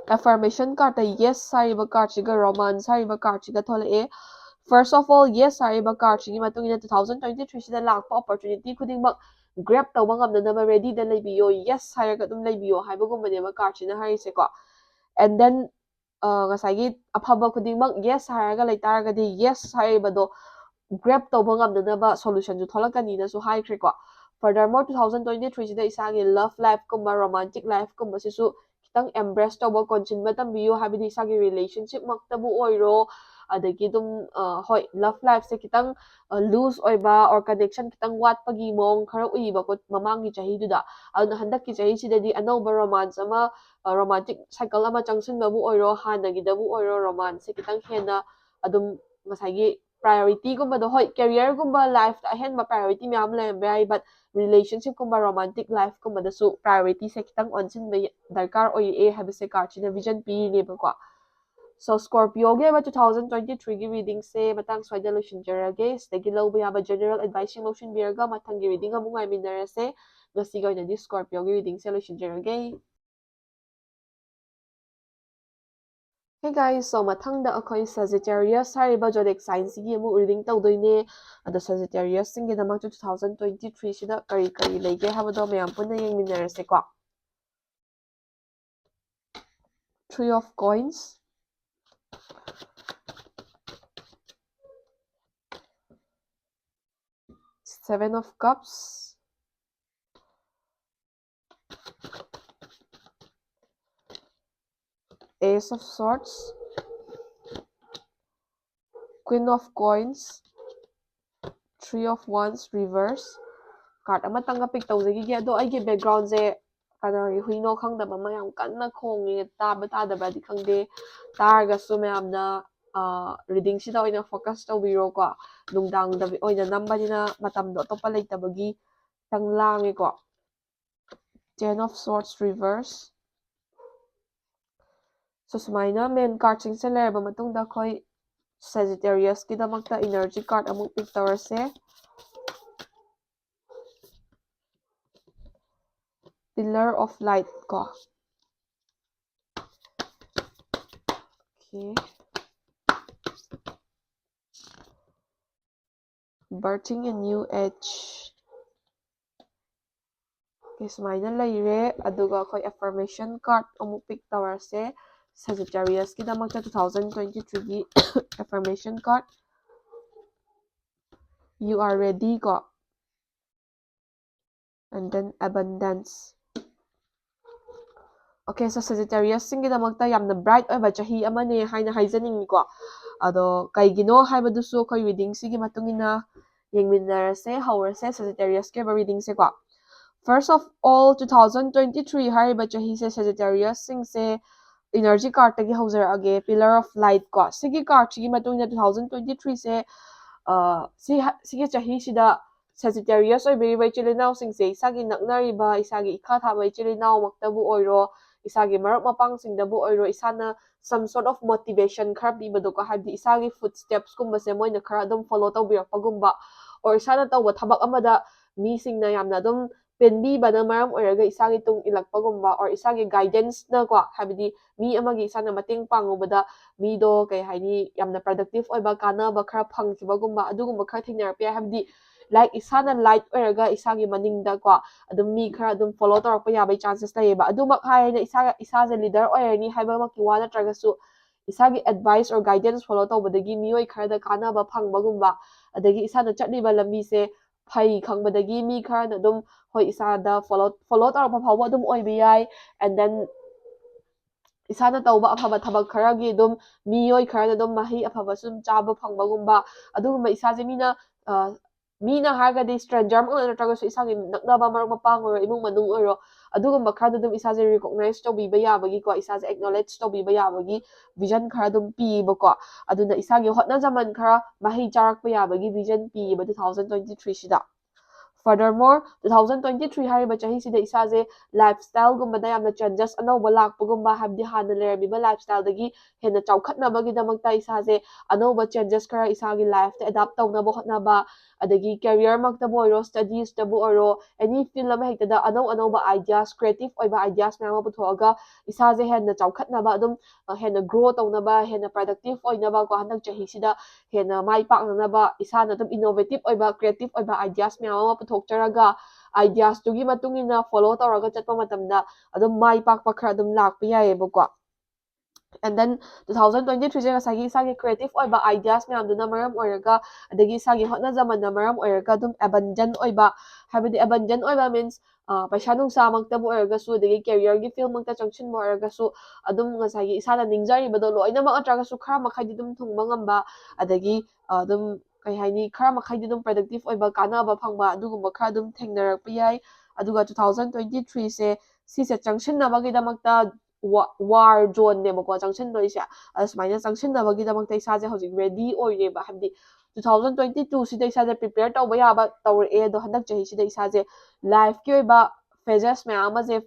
Affirmation cardꯇ yes ꯍꯥꯏꯔꯤꯕ cardꯁꯤꯒ romance ꯍꯥꯏꯔꯤꯕ cardꯁꯤꯒ ꯊꯣꯛꯂꯛꯑꯦ꯫ First of all, yes ꯍꯥꯏꯔꯤꯕ cardꯁꯤꯒꯤ ꯃꯇꯨꯡ ꯏꯟꯅ two thousand twenty three ꯁꯤꯗ ꯂꯥꯛꯄ opportunity ꯈꯨꯗꯤꯡꯃꯛ grab ꯇꯧꯕ ꯉꯝꯅꯅꯕ readyꯗ ꯂꯩꯕꯤꯌꯣ, yes ꯍꯥꯏꯔꯒ ꯑꯗꯨꯝ ꯂꯩꯕꯤꯌꯣ ꯍꯥꯏꯕꯒꯨꯝꯕꯅꯦꯕ cardꯁꯤꯅ ꯍꯥꯏꯔꯤꯁꯦꯀꯣ꯫ And then, ꯑ, ꯉꯁꯥꯏꯒꯤ ꯑꯐꯕ ꯈꯨꯗꯤꯡꯃꯛ yes ꯍꯥꯏꯔꯒ ꯂꯩꯇꯥꯔꯒꯗꯤ, yes ꯍꯥꯏꯔꯤꯕꯗꯣ grab ꯇꯧꯕ ꯉꯝꯅꯅꯕ solutionꯁꯨ ꯊꯣꯛꯂꯛꯀꯅꯤꯅꯁꯨ ꯍꯥꯏꯈ꯭ꯔꯦꯀꯣ꯫ Furthermore, two thousand twenty three ꯁꯤꯗ ꯏꯁꯥꯒꯤ love lifeꯀꯨꯝꯕ, romantic lifeꯀꯨꯝꯕꯁꯤꯁꯨ ꯈꯤꯇꯪ embrace ꯇꯧꯕ, ꯀꯣꯟꯁꯤꯟꯕ ꯇꯝꯕꯤꯌꯨ꯫ ꯍꯥꯏꯕꯗꯤ ꯏꯁꯥꯒꯤ relationshipꯃꯛꯇꯕꯨ ꯑꯣꯏꯔꯣ, ꯑꯗꯒꯤ ꯑꯗꯨꯝ ꯍꯣꯏ, love lifeꯁꯦ ꯈꯤꯇꯪ loose ꯑꯣꯏꯕ or connection ꯈꯤꯇꯪ ꯋꯥꯠꯄꯒꯤ ꯃꯑꯣꯡ ꯈꯔ ꯎꯏꯕꯀꯣ ꯃꯃꯥꯡꯒꯤ ꯆꯍꯤꯗꯨꯗ꯫ ꯑꯗꯨꯅ ꯍꯟꯗꯛꯀꯤ ꯆꯍꯤꯁꯤꯗꯗꯤ ꯑꯅꯧꯕ romance ꯑꯃ, romantic cycle ꯑꯃ ꯆꯪꯁꯤꯟꯕꯕꯨ ꯑꯣꯏꯔꯣ, ꯍꯥꯟꯅꯒꯤꯗꯕꯨ ꯑꯣꯏꯔꯣ, romanceꯁꯦ ꯈꯤꯇꯪ ꯍꯦꯟꯅ ꯑꯗꯨꯝ ꯉꯁꯥꯏꯒꯤ priorityꯒꯨꯝꯕꯗꯣ, ꯍꯣꯏ, careerꯒꯨꯝꯕ lifeꯇ ꯑꯍꯦꯟꯕ priority ꯃꯌꯥꯝ ꯂꯩꯔꯝꯕ ꯌꯥꯏ, but relationshipꯀꯨꯝꯕ romantic lifeꯀꯨꯝꯕꯗꯁꯨ priorityꯁꯦ ꯈꯤꯇꯪ ꯑꯣꯟꯁꯤꯟꯕ ꯗꯔꯀꯥꯔ ꯑꯣꯏꯔꯛꯑꯦ ꯍꯥꯏꯕꯁꯦ cardꯁꯤꯅ vision ꯄꯤꯔꯤꯅꯦꯕꯀꯣ꯫ So Scorpioꯒꯤ ꯑꯣꯏꯕ two thousand twenty threeꯒꯤ readingꯁꯦ ꯃꯇꯥꯡ ꯁ꯭ꯋꯥꯏꯗ ꯂꯣꯏꯁꯤꯟꯖꯔꯒꯦ꯫ ꯁꯤꯗꯒꯤ ꯂꯧꯕ ꯌꯥꯕ general adviceꯁꯤꯡ ꯂꯧꯁꯤꯟꯕꯤꯔꯒ ꯃꯊꯪꯒꯤ reading ꯑꯃꯨꯛ ꯉꯥꯏꯃꯤꯟꯅꯔꯁꯦ꯫ ꯉꯁꯤꯒꯤ ꯑꯣꯏꯅꯗꯤ Scorpioꯒꯤ readingꯁꯦ ꯂꯣꯏꯁꯤꯟꯖꯔꯒꯦ꯫ Hey guys, so ꯃꯊꯪꯗ ꯑꯩꯈꯣꯏ Sagittarius ꯍꯥꯏꯔꯤꯕ zodiac signꯁꯤꯒꯤ ꯑꯃꯨꯛ reading ꯇꯧꯗꯣꯏꯅꯦ꯫ ꯑꯗꯣ Sagittariusꯁꯤꯡꯒꯤꯗꯃꯛꯇ two thousand twenty threeꯁꯤꯗ ꯀꯔꯤ ꯀꯔꯤ ꯂꯩꯒꯦ ꯍꯥꯏꯕꯗꯣ ꯃꯌꯥꯝ ꯄꯨꯟꯅ ꯌꯦꯡꯃꯤꯟꯅꯔꯁꯦꯀꯣ꯫ Three of Coins, Seven of Cups, Ace of Swords, Queen of Coins, Three of Wands reverse꯫ Card ꯑꯃꯇꯪꯒ pick ꯇꯧꯖꯈꯤꯒꯦ꯫ ꯑꯗꯣ ꯑꯩꯒꯤ backgroundꯁꯦ ꯀꯅꯥꯒꯤ ꯍꯨꯏꯅꯣ ꯈꯪꯗꯕ ꯑꯃ ꯌꯥꯝ ꯀꯟꯅ ꯈꯣꯡꯉꯦ, ꯇꯥꯕ ꯇꯥꯗꯕ꯭ꯔꯗꯤ ꯈꯪꯗꯦ꯫ ꯇꯥꯔꯒꯁꯨ ꯃꯌꯥꯝꯅ readingꯁꯤꯗ ꯑꯣꯏꯅ focus ꯇꯧꯕꯤꯔꯣꯀꯣ꯫ ꯅꯨꯡꯗꯥꯡꯗ ꯑꯣꯏꯅ ꯅꯝꯕꯅꯤꯅ ꯃꯇꯝꯗꯣ ꯑꯇꯣꯞꯄ ꯂꯩꯇꯕꯒꯤ ꯈꯤꯇꯪ ꯂꯥꯡꯉꯦꯀꯣ꯫ Ten of Swords reverse꯫ So ꯁꯨꯃꯥꯏꯅ main cardꯁꯤꯡꯁꯦ ꯂꯩꯔꯕ ꯃꯇꯨꯡꯗ ꯑꯩꯈꯣꯏ Sagittariusꯀꯤꯗꯃꯛꯇ energy card ꯑꯃꯨꯛ pick ꯇꯧꯔꯁꯦ꯫ Pillar of Light ꯀꯣ꯫ Okay. Birthing a new age꯫ Okay, ꯁꯨꯃꯥꯏꯅ ꯂꯩꯔꯦ꯫ ꯑꯗꯨꯒ ꯑꯩꯈꯣꯏ affirmation card ꯑꯃꯨꯛ pick ꯇꯧꯔꯁꯦ꯫ Sagittariusꯀꯤꯗꯃꯛꯇ two thousand twenty threeꯒꯤ affirmation card꯫ You are ready ꯀꯣ꯫ And then Abundance꯫ Okay, so Sagittarius ꯁꯤꯡꯒꯤꯗꯃꯛꯇ ꯌꯥꯝꯅ bright ꯑꯣꯏꯕ ꯆꯍꯤ ꯑꯃꯅꯦ ꯍꯥꯏꯅ ꯍꯥꯏꯖꯅꯤꯡꯉꯤꯀꯣ꯫ ꯑꯗꯣ ꯀꯩꯒꯤꯅꯣ ꯍꯥꯏꯕꯗꯨꯁꯨ ꯑꯩꯈꯣꯏ reading ꯁꯤꯒꯤ ꯃꯇꯨꯡ ꯏꯟꯅ ꯌꯦꯡꯃꯤꯟꯅꯔꯁꯦ꯫ ꯍꯧꯔꯁꯦ Sagittarius ꯀꯤ ꯑꯣꯏꯕ reading ꯁꯦꯀꯣ꯫ First of all, two thousand twenty three ꯍꯥꯏꯔꯤꯕ ꯆꯍꯤꯁꯦ Sagittarius ꯁꯤꯡꯁꯦ energy card ꯇꯒꯤ ꯍꯧꯖꯔꯛꯑꯒꯦ, Pillar of Light ꯀꯣ꯫ ꯁꯤꯒꯤ card ꯁꯤꯒꯤ ꯃꯇꯨꯡ ꯏꯟꯅ two thousand twenty three ꯁꯦ, ꯑ, ꯁꯤ ꯍ-, ꯁꯤꯒꯤ ꯆꯍꯤꯁꯤꯗ Sagittarius ꯑꯣꯏꯕꯤꯔꯤꯕ ꯏꯆꯤꯜ ꯏꯅꯥꯎꯁꯤꯡꯁꯦ, ꯏꯁꯥꯒꯤ ꯅꯛꯅꯔꯤꯕ, ꯏꯁꯥꯒꯤ ꯏꯈꯥ ꯊꯥꯕ ꯏꯆꯤꯜ ꯏꯅꯥꯎꯃꯛꯇꯕꯨ ꯑꯣꯏꯔꯣ, ꯏꯁꯥꯒꯤ ꯃꯔꯨꯞ ꯃꯄꯥꯡꯁꯤꯡꯗꯕꯨ ꯑꯣꯏꯔꯣ, ꯏꯁꯥꯅ some sort of motivation ꯈꯔ ꯄꯤꯕꯗꯣꯀꯣ, ꯍꯥꯏꯕꯗꯤ ꯏꯁꯥꯒꯤ footsteps ꯀꯨꯝꯕꯁꯦ ꯃꯣꯏꯅ ꯈꯔ ꯑꯗꯨꯝ follow ꯇꯧꯕꯤꯔꯛꯄꯒꯨꯝꯕ, or ꯏꯁꯥꯅ ꯇꯧꯕ ꯊꯕꯛ ꯑꯃꯗ ꯃꯤꯁꯤꯡꯅ ꯌꯥꯝꯅ ꯑꯗꯨꯝ ꯄꯦꯟꯕꯤꯕꯅ ꯃꯔꯝ ꯑꯣꯏꯔꯒ ꯏꯁꯥꯒꯤ ꯇꯨꯡ ꯏꯜꯂꯛꯄꯒꯨꯝꯕ, or ꯏꯁꯥꯒꯤ guidance ꯅꯀꯣ, ꯍꯥꯏꯕꯗꯤ ꯃꯤ ꯑꯃꯒꯤ ꯏꯁꯥꯅ ꯃꯇꯦꯡ ꯄꯥꯡꯉꯨꯕꯗ ꯃꯤꯗꯣ, ꯀꯩ ꯍꯥꯏꯅꯤ, ꯌꯥꯝꯅ productive ꯑꯣꯏꯕ, ꯀꯥꯟꯅꯕ ꯈꯔ ꯐꯪꯈꯤꯕꯒꯨꯝꯕ, ꯑꯗꯨꯒꯨꯝꯕ ꯈꯔ ꯊꯦꯡꯅꯔꯛꯄ ꯌꯥꯏ꯫ ꯍꯥꯏꯕꯗꯤ, like, ꯏꯁꯥꯅ light ꯑꯣꯏꯔꯒ ꯏꯁꯥꯒꯤ ꯃꯅꯤꯡꯗꯀꯣ ꯑꯗꯨꯝ ꯃꯤ ꯈꯔ ꯑꯗꯨꯝ follow ꯇꯧꯔꯛꯄ ꯌꯥꯕꯒꯤ chances ꯂꯩꯌꯦꯕ꯫ ꯑꯗꯨꯃꯛ ꯍꯥꯏꯅ ꯏꯁꯥ, ꯏꯁꯥꯁꯦ leader ꯑꯣꯏꯔꯅꯤ ꯍꯥꯏꯕꯃꯛꯀꯤ ꯋꯥ ꯅꯠꯇ꯭ꯔꯒꯁꯨ, ꯏꯁꯥꯒꯤ advice or guidance follow ꯇꯧꯕꯗꯒꯤ ꯃꯤꯑꯣꯏ ꯈꯔꯗ ꯀꯥꯟꯅꯕ ꯐꯪꯕꯒꯨꯝꯕ, ꯑꯗꯒꯤ ꯏꯁꯥꯅ ꯆꯠꯂꯤꯕ ꯂꯝꯕꯤꯁꯦ ꯐꯩ ꯈꯪꯕꯗꯒꯤ ꯃꯤ ꯈꯔꯅ ꯑꯗꯨꯝ, ꯍꯣꯏ, ꯏꯁꯥꯗ follow, follow ꯇꯧꯔꯛꯄ ꯐꯥꯎꯕ ꯑꯗꯨꯝ ꯑꯣꯏꯕ ꯌꯥꯏ꯫ And then ꯏꯁꯥꯅ ꯇꯧꯕ ꯑꯐꯕ ꯊꯕꯛ ꯈꯔꯒꯤ ꯑꯗꯨꯝ ꯃꯤꯑꯣꯏ ꯈꯔꯅ ꯑꯗꯨꯝ ꯃꯍꯩ ꯑꯐꯕ ꯁꯨꯝ ꯆꯥꯕ ꯐꯪꯕꯒꯨꯝꯕ, ꯑꯗꯨꯒꯨꯝꯕ ꯏꯁꯥꯁꯦ ꯃꯤꯅ, ꯑ, ꯃꯤꯅ ꯍꯥꯏꯔꯒꯗꯤ stranger ꯃꯛ ꯅꯠꯇ꯭ꯔꯒꯁꯨ ꯏꯁꯥꯒꯤ ꯅꯛꯅꯕ ꯃꯔꯨꯞ ꯃꯄꯥꯡ ꯑꯣꯏꯔꯣ, ꯏꯃꯨꯡ ꯃꯅꯨꯡ ꯑꯣꯏꯔꯣ, ꯑꯗꯨꯒꯨꯝꯕ ꯈꯔꯗ ꯑꯗꯨꯝ ꯏꯁꯥꯁꯦ recognize ꯇꯧꯕꯤꯕ ꯌꯥꯕꯒꯤꯀꯣ, ꯏꯁꯥꯁꯦ acknowledge ꯇꯧꯕꯤꯕ ꯌꯥꯕꯒꯤ vision ꯈꯔ ꯑꯗꯨꯝ ꯄꯤꯌꯦꯕꯀꯣ꯫ ꯑꯗꯨꯅ ꯏꯁꯥꯒꯤ ꯍꯣꯠꯅꯖꯃꯟ ꯈꯔ ꯃꯍꯩ ꯆꯥꯔꯛꯄ ꯌꯥꯕꯒꯤ vision ꯄꯤꯌꯦꯕ two thousand twenty three ꯁꯤꯗ꯫ Furthermore, two thousand twenty three ꯍꯥꯏꯔꯤꯕ ꯆꯍꯤꯁꯤꯗ ꯏꯁꯥꯁꯦ lifestyle ꯒꯨꯝꯕꯗ ꯌꯥꯝꯅ changes ꯑꯅꯧꯕ ꯂꯥꯛꯄꯒꯨꯝꯕ, ꯍꯥꯏꯕꯗꯤ ꯍꯥꯟꯅ ꯂꯩꯔꯝꯃꯤꯕ lifestyle ꯗꯒꯤ ꯍꯦꯟꯅ ꯆꯥꯎꯈꯠꯅꯕꯒꯤꯗꯃꯛꯇ ꯏꯁꯥꯁꯦ ꯑꯅꯧꯕ changes ꯈꯔ ꯏꯁꯥꯒꯤ life ꯇ adapt ꯇꯧꯅꯕ ꯍꯣꯠꯅꯕ, ꯑꯗꯒꯤ career ꯃꯛꯇꯕꯨ ꯑꯣꯏꯔꯣ, studies ꯇꯕꯨ ꯑꯣꯏꯔꯣ, any field ꯑꯃ ꯍꯦꯛꯇꯗ ꯑꯅꯧ ꯑꯅꯧꯕ ideas, creative ꯑꯣꯏꯕ ideas ꯃꯌꯥꯝ ꯑꯃ ꯄꯨꯊꯣꯛꯑꯒ ꯏꯁꯥꯁꯦ ꯍꯦꯟꯅ ꯆꯥꯎꯈꯠꯅꯕ, ꯑꯗꯨꯝ, ꯑ, ꯍꯦꯟꯅ grow ꯇꯧꯅꯕ, ꯍꯦꯟꯅ productive ꯑꯣꯏꯅꯕꯀꯣ, ꯍꯟꯗꯛ ꯆꯍꯤꯁꯤꯗ ꯍꯦꯟꯅ ꯃꯥꯏ ꯄꯥꯛꯅꯅꯕ ꯏꯁꯥꯅ ꯑꯗꯨꯝ innovative ꯑꯣꯏꯕ, creative ꯑꯣꯏꯕ ideas ꯃꯌꯥꯝ ꯑꯃ ꯄꯨꯊꯣꯛꯆꯔꯒ, ideas ꯇꯨꯒꯤ ꯃꯇꯨꯡ ꯏꯟꯅ follow ꯇꯧꯔꯒ ꯆꯠꯄ ꯃꯇꯝꯗ ꯑꯗꯨꯝ ꯃꯥꯏ ꯄꯥꯛꯄ ꯈꯔ ꯑꯗꯨꯝ ꯂꯥꯛꯄ ꯌꯥꯏꯌꯦꯕꯀꯣ꯫ And then two thousand twenty three ꯁꯦ ꯉꯁꯥꯏꯒꯤ ꯏꯁꯥꯒꯤ creative ꯑꯣꯏꯕ ideas ꯃꯌꯥꯝꯗꯨꯅ ꯃꯔꯝ ꯑꯣꯏꯔꯒ, ꯑꯗꯒꯤ ꯏꯁꯥꯒꯤ ꯍꯣꯠꯅꯖꯃꯟꯅ ꯃꯔꯝ ꯑꯣꯏꯔꯒ ꯑꯗꯨꯝ abundant ꯑꯣꯏꯕ, ꯍꯥꯏꯕꯗꯤ abundant ꯑꯣꯏꯕ means ꯄꯩꯁꯥ ꯅꯨꯡꯁꯥꯃꯛꯇꯕꯨ ꯑꯣꯏꯔꯒꯁꯨ, ꯑꯗꯒꯤ career ꯒꯤ field ꯃꯛꯇ ꯆꯪꯁꯤꯟꯕ ꯑꯣꯏꯔꯒꯁꯨ, ꯑꯗꯨꯝ ꯉꯁꯥꯏꯒꯤ ꯏꯁꯥꯅ ꯅꯤꯡꯖꯔꯤꯕꯗꯣ ꯂꯣꯏꯅꯃꯛ ꯅꯠꯇ꯭ꯔꯒꯁꯨ ꯈꯔ ꯃꯈꯩꯗꯤ ꯑꯗꯨꯝ ꯊꯨꯡꯕ ꯉꯝꯕ, ꯑꯗꯒꯤ ꯑꯗꯨꯝ ꯀꯩ ꯍꯥꯏꯅꯤ, ꯈꯔ ꯃꯈꯩꯗꯤ ꯑꯗꯨꯝ productive ꯑꯣꯏꯕ, ꯀꯥꯟꯅꯕ ꯐꯪꯕ ꯑꯗꯨꯒꯨꯝꯕ ꯈꯔ ꯑꯗꯨꯝ ꯊꯦꯡꯅꯔꯛꯄ ꯌꯥꯏ꯫ ꯑꯗꯨꯒ two thousand twenty three ꯁꯦ ꯁꯤꯁꯦ ꯆꯪꯁꯤꯟꯅꯕꯒꯤꯗꯃꯛꯇ war zone ꯅꯦꯕꯀꯣ ꯆꯪꯁꯤꯟꯗꯣꯏꯁꯦ꯫ ꯑꯗ ꯁꯨꯃꯥꯏꯅ ꯆꯪꯁꯤꯟꯅꯕꯒꯤꯗꯃꯛꯇ ꯏꯁꯥꯁꯦ ꯍꯧꯖꯤꯛ ready ꯑꯣꯏꯔꯦꯕ, ꯍꯥꯏꯕꯗꯤ two thousand twenty two ꯁꯤꯗ ꯏꯁꯥꯁꯦ prepare ꯇꯧꯕ ꯌꯥꯕ ꯇꯧꯔꯛꯑꯦ꯫ ꯑꯗꯣ ꯍꯟꯗꯛ ꯆꯍꯤꯁꯤꯗ ꯏꯁꯥꯁꯦ life ꯀꯤ ꯑꯣꯏꯕ phases ꯃꯌꯥꯝ ꯑꯃꯁꯦ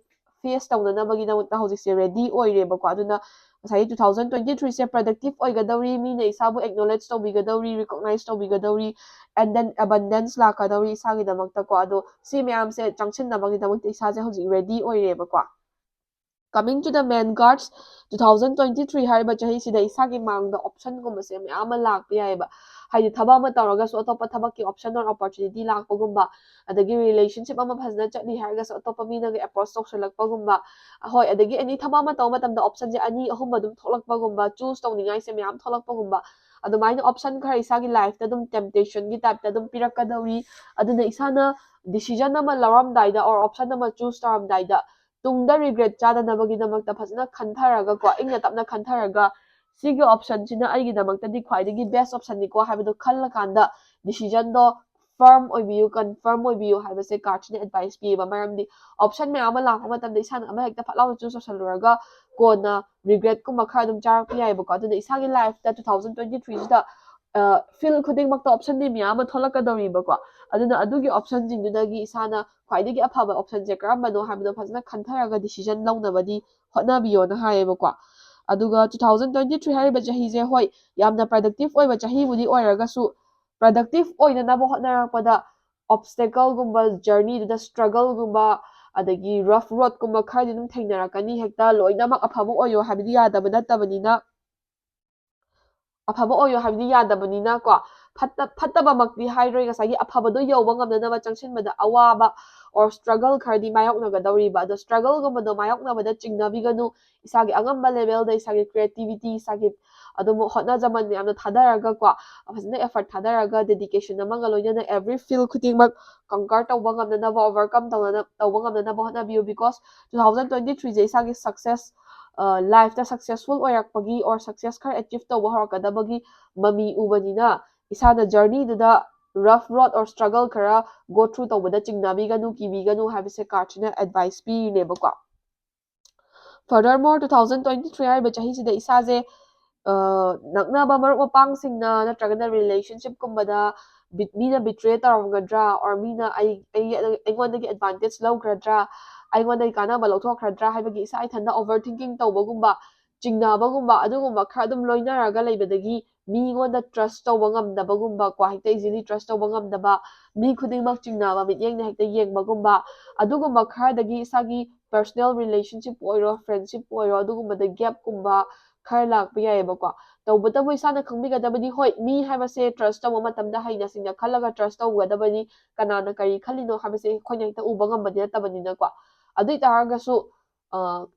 face ꯇꯧꯅꯅꯕꯒꯤꯗꯃꯛꯇ ꯍꯧꯖꯤꯛꯁꯦ ready ꯑꯣꯏꯔꯦꯕꯀꯣ꯫ ꯑꯗꯨꯅ ꯉꯁꯥꯏꯒꯤ two thousand twenty three ꯁꯦ productive ꯑꯣꯏꯒꯗꯧꯔꯤ, ꯃꯤꯅ ꯏꯁꯥꯕꯨ acknowledge ꯇꯧꯕꯤꯒꯗꯧꯔꯤ, recognize ꯇꯧꯕꯤꯒꯗꯧꯔꯤ, and then abundance ꯂꯥꯛꯀꯗꯧꯔꯤ ꯏꯁꯥꯒꯤꯗꯃꯛꯇꯀꯣ꯫ ꯑꯗꯣ ꯁꯤ ꯃꯌꯥꯝꯁꯦ ꯆꯪꯁꯤꯟꯅꯕꯒꯤꯗꯃꯛꯇ ꯏꯁꯥꯁꯦ ꯍꯧꯖꯤꯛ ready ꯑꯣꯏꯔꯦꯕꯀꯣ꯫ Coming to the main cards, two thousand twenty three ꯍꯥꯏꯔꯤꯕ ꯆꯍꯤꯁꯤꯗ ꯏꯁꯥꯒꯤ ꯃꯥꯡꯗ option ꯒꯨꯝꯕꯁꯦ ꯃꯌꯥꯝ ꯑꯃ ꯂꯥꯛꯄ ꯌꯥꯏꯑꯕ꯫ ꯍꯥꯏꯗꯤ ꯊꯕꯛ ꯑꯃ ꯇꯧꯔꯒꯁꯨ ꯑꯇꯣꯞꯄ ꯊꯕꯛꯀꯤ option or opportunity ꯂꯥꯛꯄꯒꯨꯝꯕ, ꯑꯗꯒꯤ relationship ꯑꯃ ꯐꯖꯅ ꯆꯠꯂꯤ ꯍꯥꯏꯔꯒꯁꯨ ꯑꯇꯣꯞꯄ ꯃꯤꯅꯒ approach ꯇꯧꯁꯜꯂꯛꯄꯒꯨꯝꯕ, ꯍꯣꯏ, ꯑꯗꯒꯤ any ꯊꯕꯛ ꯑꯃ ꯇꯧꯕ ꯃꯇꯝꯗ option ꯁꯦ ꯑꯅꯤ ꯑꯍꯨꯝ ꯑꯗꯨꯝ ꯊꯣꯛꯂꯛꯄꯒꯨꯝꯕ, choose ꯇꯧꯅꯤꯡꯉꯥꯏꯁꯦ ꯃꯌꯥꯝ ꯊꯣꯛꯂꯛꯄꯒꯨꯝꯕ, ꯑꯗꯨꯃꯥꯏꯅ option ꯈꯔ ꯏꯁꯥꯒꯤ life ꯇ ꯑꯗꯨꯝ temptation ꯒꯤ type ꯇ ꯑꯗꯨꯝ ꯄꯤꯔꯛꯀꯗꯧꯔꯤ꯫ ꯑꯗꯨꯅ ꯏꯁꯥꯅ decision ꯑꯃ ꯂꯧꯔꯝꯗꯥꯏꯗ or option ꯑꯃ choose ꯇꯧꯔꯝꯗꯥꯏꯗ ꯇꯨꯡꯗ regret ꯆꯥꯗꯅꯕꯒꯤꯗꯃꯛꯇ ꯐꯖꯅ ꯈꯟꯊꯔꯒꯀꯣ, ꯏꯪꯅ ꯇꯞꯅ ꯈꯟꯊꯔꯒ ꯁꯤꯒꯤ option ꯁꯤꯅ ꯑꯩꯒꯤꯗꯃꯛꯇꯗꯤ ꯈ꯭ꯋꯥꯏꯗꯒꯤ best option ꯅꯤꯀꯣ ꯍꯥꯏꯕꯗꯣ ꯈꯜꯂꯀꯥꯟꯗ decision ꯗꯣ firm ꯑꯣꯏꯕꯤꯌꯨ, confirm ꯑꯣꯏꯕꯤꯌꯨ ꯍꯥꯏꯕꯁꯦ card ꯁꯤꯅ advice ꯄꯤꯌꯦꯕ꯫ ꯃꯔꯝꯗꯤ option ꯃꯌꯥꯝ ꯑꯃ ꯂꯥꯛꯄ ꯃꯇꯝꯗ ꯏꯁꯥꯅ ꯑꯃ ꯍꯦꯛꯇ ꯐꯠ ꯂꯥꯎꯅ choose ꯇꯧꯁꯜꯂꯨꯔꯒ ꯀꯣꯟꯅ regret ꯀꯨꯝꯕ ꯈꯔ ꯑꯗꯨꯝ ꯆꯥꯔꯛꯄ ꯌꯥꯏꯑꯕꯀꯣ꯫ ꯑꯗꯨꯅ ꯏꯁꯥꯒꯤ life ꯇ two thousand twenty three ꯁꯤꯗ field ꯈꯨꯗꯤꯡꯃꯛꯇ option ꯗꯤ ꯃꯌꯥꯝ ꯑꯃ ꯊꯣꯛꯂꯛꯀꯗꯧꯔꯤꯕꯀꯣ꯫ ꯑꯗꯨꯅ ꯑꯗꯨꯒꯤ option ꯁꯤꯡꯗꯨꯗꯒꯤ ꯏꯁꯥꯅ ꯈ꯭ꯋꯥꯏꯗꯒꯤ ꯑꯐꯕ option ꯁꯦ ꯀꯔꯝꯕꯅꯣ ꯍꯥꯏꯕꯗꯣ ꯐꯖꯅ ꯈꯟꯊꯔꯒ decision ꯂꯧꯅꯕꯗꯤ ꯍꯣꯠꯅꯕꯤꯌꯣꯅ ꯍꯥꯏꯌꯦꯕꯀꯣ꯫ ꯑꯗꯨꯒ two thousand twenty three ꯍꯥꯏꯔꯤꯕ ꯆꯍꯤꯁꯦ, ꯍꯣꯏ, ꯌꯥꯝꯅ productive ꯑꯣꯏꯕ ꯆꯍꯤꯕꯨꯗꯤ ꯑꯣꯏꯔꯒꯁꯨ, productive ꯑꯣꯏꯅꯅꯕ ꯍꯣꯠꯅꯔꯛꯄꯗ obstacle ꯒꯨꯝꯕ, journey ꯗꯨꯗ struggle ꯒꯨꯝꯕ, ꯑꯗꯒꯤ rough road ꯀꯨꯝꯕ ꯈꯔꯗꯤ ꯑꯗꯨꯝ ꯊꯦꯡꯅꯔꯛꯀꯅꯤ꯫ ꯍꯦꯛꯇ ꯂꯣꯏꯅꯃꯛ ꯑꯐꯕ ꯑꯣꯏꯌꯣ ꯍꯥꯏꯕꯗꯤ ꯌꯥꯗꯕ ꯅꯠꯇꯕꯅꯤꯅ, ꯑꯐꯕ ꯑꯣꯏꯌꯣ ꯍꯥꯏꯕꯗꯤ ꯌꯥꯗꯕꯅꯤꯅ ꯀꯣ, ꯐꯠꯇꯕꯃꯛꯇꯤ ꯍꯥꯏꯔꯣꯏ, ꯉꯁꯥꯏꯒꯤ ꯑꯐꯕꯗꯣ ꯌꯧꯕ ꯉꯝꯅꯅꯕ ꯆꯪꯁꯤꯟꯕꯗ ꯑꯋꯥꯕ or struggle ꯈꯔꯗꯤ ꯃꯥꯌꯣꯛꯅꯒꯗꯧꯔꯤꯕ꯫ ꯑꯗꯣ struggle ꯒꯨꯝꯕꯗꯣ ꯃꯥꯌꯣꯛꯅꯕꯗ ꯆꯤꯡꯅꯕꯤꯒꯅꯨ꯫ ꯏꯁꯥꯒꯤ ꯑꯉꯝꯕ level ꯗ ꯏꯁꯥꯒꯤ creativity, ꯏꯁꯥꯒꯤ ꯑꯗꯨꯝ ꯍꯣꯠꯅꯖꯃꯟ ꯌꯥꯝꯅ ꯊꯥꯗꯔꯒ ꯀꯣ, ꯐꯖꯅ effort ꯊꯥꯗꯔꯒ dedication ꯑꯃꯒ ꯂꯣꯏꯅꯅ every field ꯈꯨꯗꯤꯡꯃꯛ conquer ꯇꯧꯕ ꯉꯝꯅꯅꯕ, overcome ꯇꯧꯅꯅ ꯇꯧꯕ ꯉꯝꯅꯅꯕ ꯍꯣꯠꯅꯕꯤꯌꯨ꯫ Because two thousand twenty three ꯁꯦ ꯏꯁꯥꯒꯤ success, life ꯇ successful ꯑꯣꯏꯔꯛꯄꯒꯤ or success ꯈꯔ achieve ꯇꯧꯕ ꯍꯧꯔꯛꯀꯗꯕꯒꯤ ꯃꯃꯤ ꯎꯕꯅꯤꯅ, ꯏꯁꯥꯅ journey ꯗꯨꯗ rough road or struggle ꯈꯔ go through ꯇꯧꯕꯗ ꯆꯤꯡꯅꯕꯤꯒꯅꯨ, ꯀꯤꯕꯤꯒꯅꯨ ꯍꯥꯏꯕꯁꯦ card ꯁꯤꯅ advice ꯄꯤꯔꯤꯅꯦꯕꯀꯣ꯫ Furthermore, two thousand twenty three ꯍꯥꯏꯔꯤꯕ ꯆꯍꯤꯁꯤꯗ ꯏꯁꯥꯁꯦ ꯅꯛꯅꯕ ꯃꯔꯨꯞ ꯃꯄꯥꯡꯁꯤꯡꯅ ꯅꯠꯇ꯭ꯔꯒꯅ relationship ꯀꯨꯝꯕꯗ ꯃꯤꯅ betray ꯇꯧꯔꯝꯒꯗ꯭ꯔꯥ, or ꯃꯤꯅ ꯑꯩ ꯑꯩ ꯑꯩꯉꯣꯟꯗꯒꯤ advantage ꯂꯧꯈ꯭ꯔꯗ꯭ꯔꯥ, ꯑꯩꯉꯣꯟꯗꯒꯤ ꯀꯥꯟꯅꯕ ꯂꯧꯊꯣꯛꯈ꯭ꯔꯗ꯭ꯔꯥ ꯍꯥꯏꯕꯒꯤ ꯏꯁꯥ ꯏꯊꯟꯗ overthinking ꯇꯧꯕꯒꯨꯝꯕ, ꯆꯤꯡꯅꯕꯒꯨꯝꯕ, ꯑꯗꯨꯒꯨꯝꯕ ꯈꯔ ꯑꯗꯨꯝ ꯂꯣꯏꯅꯔꯒ ꯂꯩꯕꯗꯒꯤ ꯃꯤꯉꯣꯟꯗ trust ꯇꯧꯕ ꯉꯝꯗꯕꯒꯨꯝꯕ ꯀꯣ, ꯍꯦꯛꯇ easily trust ꯇꯧꯕ ꯉꯝꯗꯕ, ꯃꯤ ꯈꯨꯗꯤꯡꯃꯛ ꯆꯤꯡꯅꯕ ꯃꯤꯠꯌꯦꯡꯅ ꯍꯦꯛꯇ ꯌꯦꯡꯕꯒꯨꯝꯕ, ꯑꯗꯨꯒꯨꯝꯕ ꯈꯔꯗꯒꯤ ꯏꯁꯥꯒꯤ personal relationship ꯑꯣꯏꯔꯣ, friendship ꯑꯣꯏꯔꯣ, ꯑꯗꯨꯒꯨꯝꯕꯗ gap ꯀꯨꯝꯕ ꯈꯔ ꯂꯥꯛꯄ ꯌꯥꯏꯑꯕꯀꯣ꯫ ꯇꯧꯕꯇꯕꯨ ꯏꯁꯥꯅ ꯈꯪꯕꯤꯒꯗꯕꯗꯤ, ꯍꯣꯏ, ꯃꯤ ꯍꯥꯏꯕꯁꯦ trust ꯇꯧꯕ ꯃꯇꯝꯗ ꯍꯩꯅ ꯁꯤꯡꯅ ꯈꯜꯂꯒ trust ꯇꯧꯒꯗꯕꯅꯤ꯫ ꯀꯅꯥꯅ ꯀꯔꯤ ꯈꯜꯂꯤꯅꯣ ꯍꯥꯏꯕꯁꯦ ꯑꯩꯈꯣꯏꯅ ꯍꯦꯛꯇ ꯎꯕ ꯉꯝꯕꯗꯤ ꯅꯠꯇꯕꯅꯤꯅꯀꯣ꯫ ꯑꯗꯨ ꯑꯣꯏ ꯇꯥꯔꯒꯁꯨ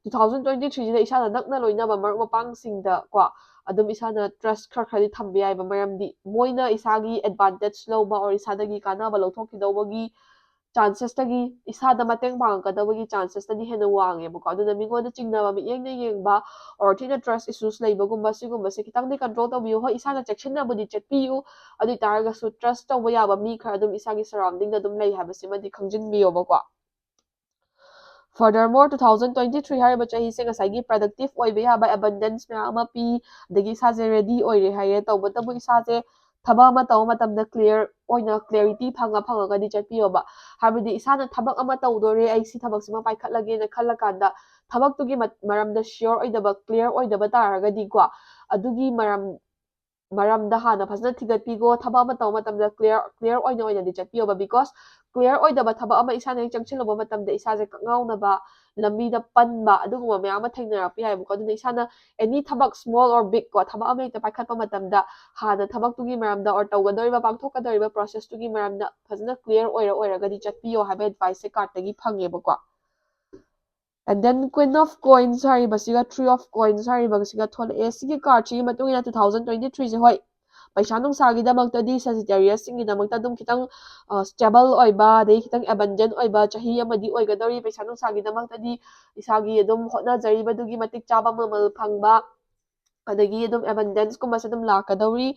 two thousand twenty three ꯁꯤꯗ ꯏꯁꯥꯅ ꯅꯛꯅ ꯂꯣꯏꯅꯕ ꯃꯔꯨꯞ ꯃꯄꯥꯡꯁꯤꯡꯗ ꯀꯣ, ꯑꯗꯨꯝ ꯏꯁꯥꯅ trust ꯈꯔ ꯈꯔꯗꯤ ꯊꯝꯕ ꯌꯥꯏꯕ꯫ ꯃꯔꯝꯗꯤ ꯃꯣꯏꯅ ꯏꯁꯥꯒꯤ advantage ꯂꯧꯕ or ꯏꯁꯥꯗꯒꯤ ꯀꯥꯟꯅꯕ ꯂꯧꯊꯣꯛꯈꯤꯗꯧꯕꯒꯤ chances ꯇꯒꯤ, ꯏꯁꯥꯗ ꯃꯇꯦꯡ ꯄꯥꯡꯉꯛꯀꯗꯕꯒꯤ chances ꯇꯗꯤ ꯍꯦꯟꯅ ꯋꯥꯡꯉꯦꯕꯀꯣ꯫ ꯑꯗꯨꯅ ꯃꯤꯉꯣꯟꯗ ꯆꯤꯡꯅꯕ ꯃꯤꯠꯌꯦꯡꯅ ꯌꯦꯡꯕ or ꯊꯤꯅ trust issues ꯂꯩꯕꯒꯨꯝꯕ, ꯁꯤꯒꯨꯝꯕꯁꯦ ꯈꯤꯇꯪꯗꯤ control ꯇꯧꯕꯤꯌꯨ꯫ ꯍꯣꯏ, ꯏꯁꯥꯅ ꯆꯦꯛꯁꯤꯟꯅꯕꯨꯗꯤ ꯆꯠꯄꯤꯌꯨ, ꯑꯗꯨ ꯑꯣꯏ ꯇꯥꯔꯒꯁꯨ trust ꯇꯧꯕ ꯌꯥꯕ ꯃꯤ ꯈꯔ ꯑꯗꯨꯝ ꯏꯁꯥꯒꯤ surrounding ꯗ ꯑꯗꯨꯝ ꯂꯩ ꯍꯥꯏꯕꯁꯤꯃꯗꯤ ꯈꯪꯖꯤꯟꯕꯤꯌꯣꯕꯀꯣ꯫ Furthermore, two thousand twenty three ꯍꯥꯏꯔꯤꯕ ꯆꯍꯤꯁꯦ ꯉꯁꯥꯏꯒꯤ productive ꯑꯣꯏꯕ ꯌꯥꯕ abundance ꯃꯌꯥꯝ ꯑꯃ ꯄꯤ, ꯑꯗꯒꯤ ꯏꯁꯥꯁꯦ ready ꯑꯣꯏꯔꯦ ꯍꯥꯏꯌꯦ꯫ ꯇꯧꯕꯇꯕꯨ ꯏꯁꯥꯁꯦ ꯊꯕꯛ ꯑꯃ ꯇꯧꯕ ꯃꯇꯝꯗ clear ꯑꯣꯏꯅ clarity ꯐꯪꯉ ꯐꯪꯉꯒꯗꯤ ꯆꯠꯄꯤꯌꯣꯕ꯫ ꯍꯥꯏꯕꯗꯤ ꯏꯁꯥꯅ ꯊꯕꯛ ꯑꯃ ꯇꯧꯗꯣꯔꯦ, ꯑꯩ ꯁꯤ ꯊꯕꯛꯁꯤꯃ ꯄꯥꯏꯈꯠꯂꯒꯦꯅ ꯈꯜꯂꯀꯥꯟꯗ ꯊꯕꯛꯇꯨꯒꯤ ꯃ-, ꯃꯔꯝꯗ sure ꯑꯣꯏꯗꯕ, clear ꯑꯣꯏꯗꯕ ꯇꯥꯔꯒꯗꯤꯀꯣ, ꯑꯗꯨꯒꯤ ꯃꯔꯝ ꯃꯔꯝꯗ ꯍꯥꯟꯅ ꯐꯖꯅ ꯊꯤꯒꯠꯄꯤꯈꯣ꯫ ꯊꯕꯛ ꯑꯃ ꯇꯧꯕ ꯃꯇꯝꯗ clear clear ꯑꯣꯏꯅ ꯑꯣꯏꯅꯗꯤ ꯆꯠꯄꯤꯌꯣꯕ, because clear ꯑꯣꯏꯗꯕ ꯊꯕꯛ ꯑꯃ ꯏꯁꯥꯅ ꯍꯦꯛ ꯆꯪꯁꯤꯜꯂꯨꯕ ꯃꯇꯝꯗ ꯏꯁꯥꯁꯦ ꯀꯛꯉꯥꯎꯅꯕ, ꯂꯝꯕꯤꯗ ꯄꯟꯕ, ꯑꯗꯨꯒꯨꯝꯕ ꯃꯌꯥꯝ ꯑꯃ ꯊꯦꯡꯅꯔꯛꯄ ꯌꯥꯏꯕꯀꯣ꯫ ꯑꯗꯨꯅ ꯏꯁꯥꯅ any ꯊꯕꯛ small or big ꯀꯣ, ꯊꯕꯛ ꯑꯃ ꯍꯦꯛꯇ ꯄꯥꯏꯈꯠꯄ ꯃꯇꯝꯗ ꯍꯥꯟꯅ ꯊꯕꯛꯇꯨꯒꯤ ꯃꯔꯝꯗ or ꯇꯧꯒꯗꯧꯔꯤꯕ, ꯄꯥꯡꯊꯣꯛꯀꯗꯧꯔꯤꯕ process ꯇꯨꯒꯤ ꯃꯔꯝꯗ ꯐꯖꯅ clear ꯑꯣꯏꯔ ꯑꯣꯏꯔꯒꯗꯤ ꯆꯠꯄꯤꯌꯣ ꯍꯥꯏꯕ advice ꯁꯦ card ꯇꯒꯤ ꯐꯪꯉꯦꯕꯀꯣ꯫ And then Queen of Coins ꯍꯥꯏꯔꯤꯕꯁꯤꯒ Three of Coins ꯍꯥꯏꯔꯤꯕꯁꯤꯒ ꯊꯣꯛꯂꯛꯑꯦ꯫ ꯁꯤꯒꯤ card ꯁꯤꯒꯤ ꯃꯇꯨꯡ ꯏꯟꯅ two thousand twenty three ꯁꯦ, ꯍꯣꯏ, ꯄꯩꯁꯥ ꯅꯨꯡꯁꯥꯒꯤꯗꯃꯛꯇꯗꯤ Sagittarius ꯁꯤꯡꯒꯤꯗꯃꯛꯇ ꯑꯗꯨꯝ ꯈꯤꯇꯪ stable ꯑꯣꯏꯕ, ꯑꯗꯩ ꯈꯤꯇꯪ abundant ꯑꯣꯏꯕ ꯆꯍꯤ ꯑꯃꯗꯤ ꯑꯣꯏꯒꯗꯧꯔꯤ꯫ ꯄꯩꯁꯥ ꯅꯨꯡꯁꯥꯒꯤꯗꯃꯛꯇꯗꯤ ꯏꯁꯥꯒꯤ ꯑꯗꯨꯝ ꯍꯣꯠꯅꯖꯔꯤꯕꯗꯨꯒꯤ ꯃꯇꯤꯛ ꯆꯥꯕ ꯃꯃꯜ ꯐꯪꯕ, ꯑꯗꯒꯤ ꯑꯗꯨꯝ abundance ꯀꯨꯝꯕꯁꯦ ꯑꯗꯨꯝ ꯂꯥꯛꯀꯗꯧꯔꯤ꯫